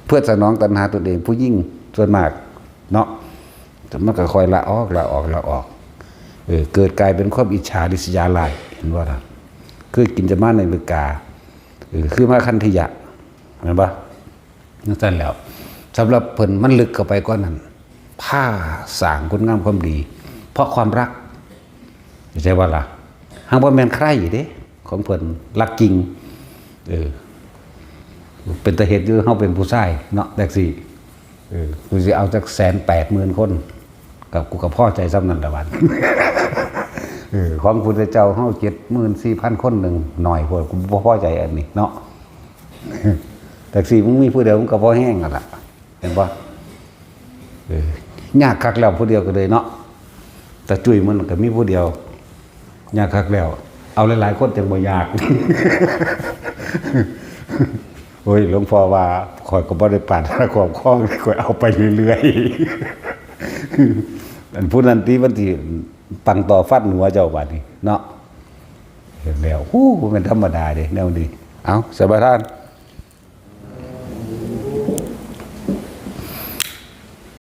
เพื่อสนองตัณหาตนเอง ผู้หญิงส่วนมากเนาะ มันก็ค่อยละออก ละออก ละออก เออ เกิดกลายเป็นความอิจฉาริษยาร้าย เห็นบ่ล่ะ คือกินจะมาในเวกา เออ คือมาคันธยะ เห็นบ่ จั่งซั่นแล้ว สำหรับเพิ่นมันลึกเข้าไปกว่านั้น พาสร้างคุณงามความดี เพราะความรัก เข้าใจบ่ล่ะ หากบ่แม่นใคร่เด้ ของเพิ่นรักจริง เออ เป็นตาเฮ็ดอยู่ เฮาเป็นผู้ชายเนาะ แท็กซี่ เออ กูสิเอาจักแสนแปดหมื่นคน กับกูก็พอใจส่ำนั้นละบัด เออ ของพุทธเจ้าเฮาเจ็ดหมื่นสี่พันคนหนึ่ง หน่อยโพด กูบ่พอใจอันนี้เนาะ แท็กซี่มึงมีผู้เดียวมึงก็พอแฮงหั่นล่ะ เห็นบ่ เออ ยากคักแล้วผู้เดียวก็เลยเนาะ ตาจุ้ยมันก็มีผู้เดียว ยากคักแล้ว เอาหลายๆคนจั่งบ่ยาก โอ้ย หลวงพ่อว่า ข้อยก็บ่ได้ปรารถนาครอบครอง ข้อยเอาไปเรื่อยๆ อันผู้นั้นติมันสิปังต่อฟันหัวเจ้าบาดนี้เนาะ เห็นแล้ว โอ้ มันธรรมดาเด้แนวนี้ เอา สมาทาน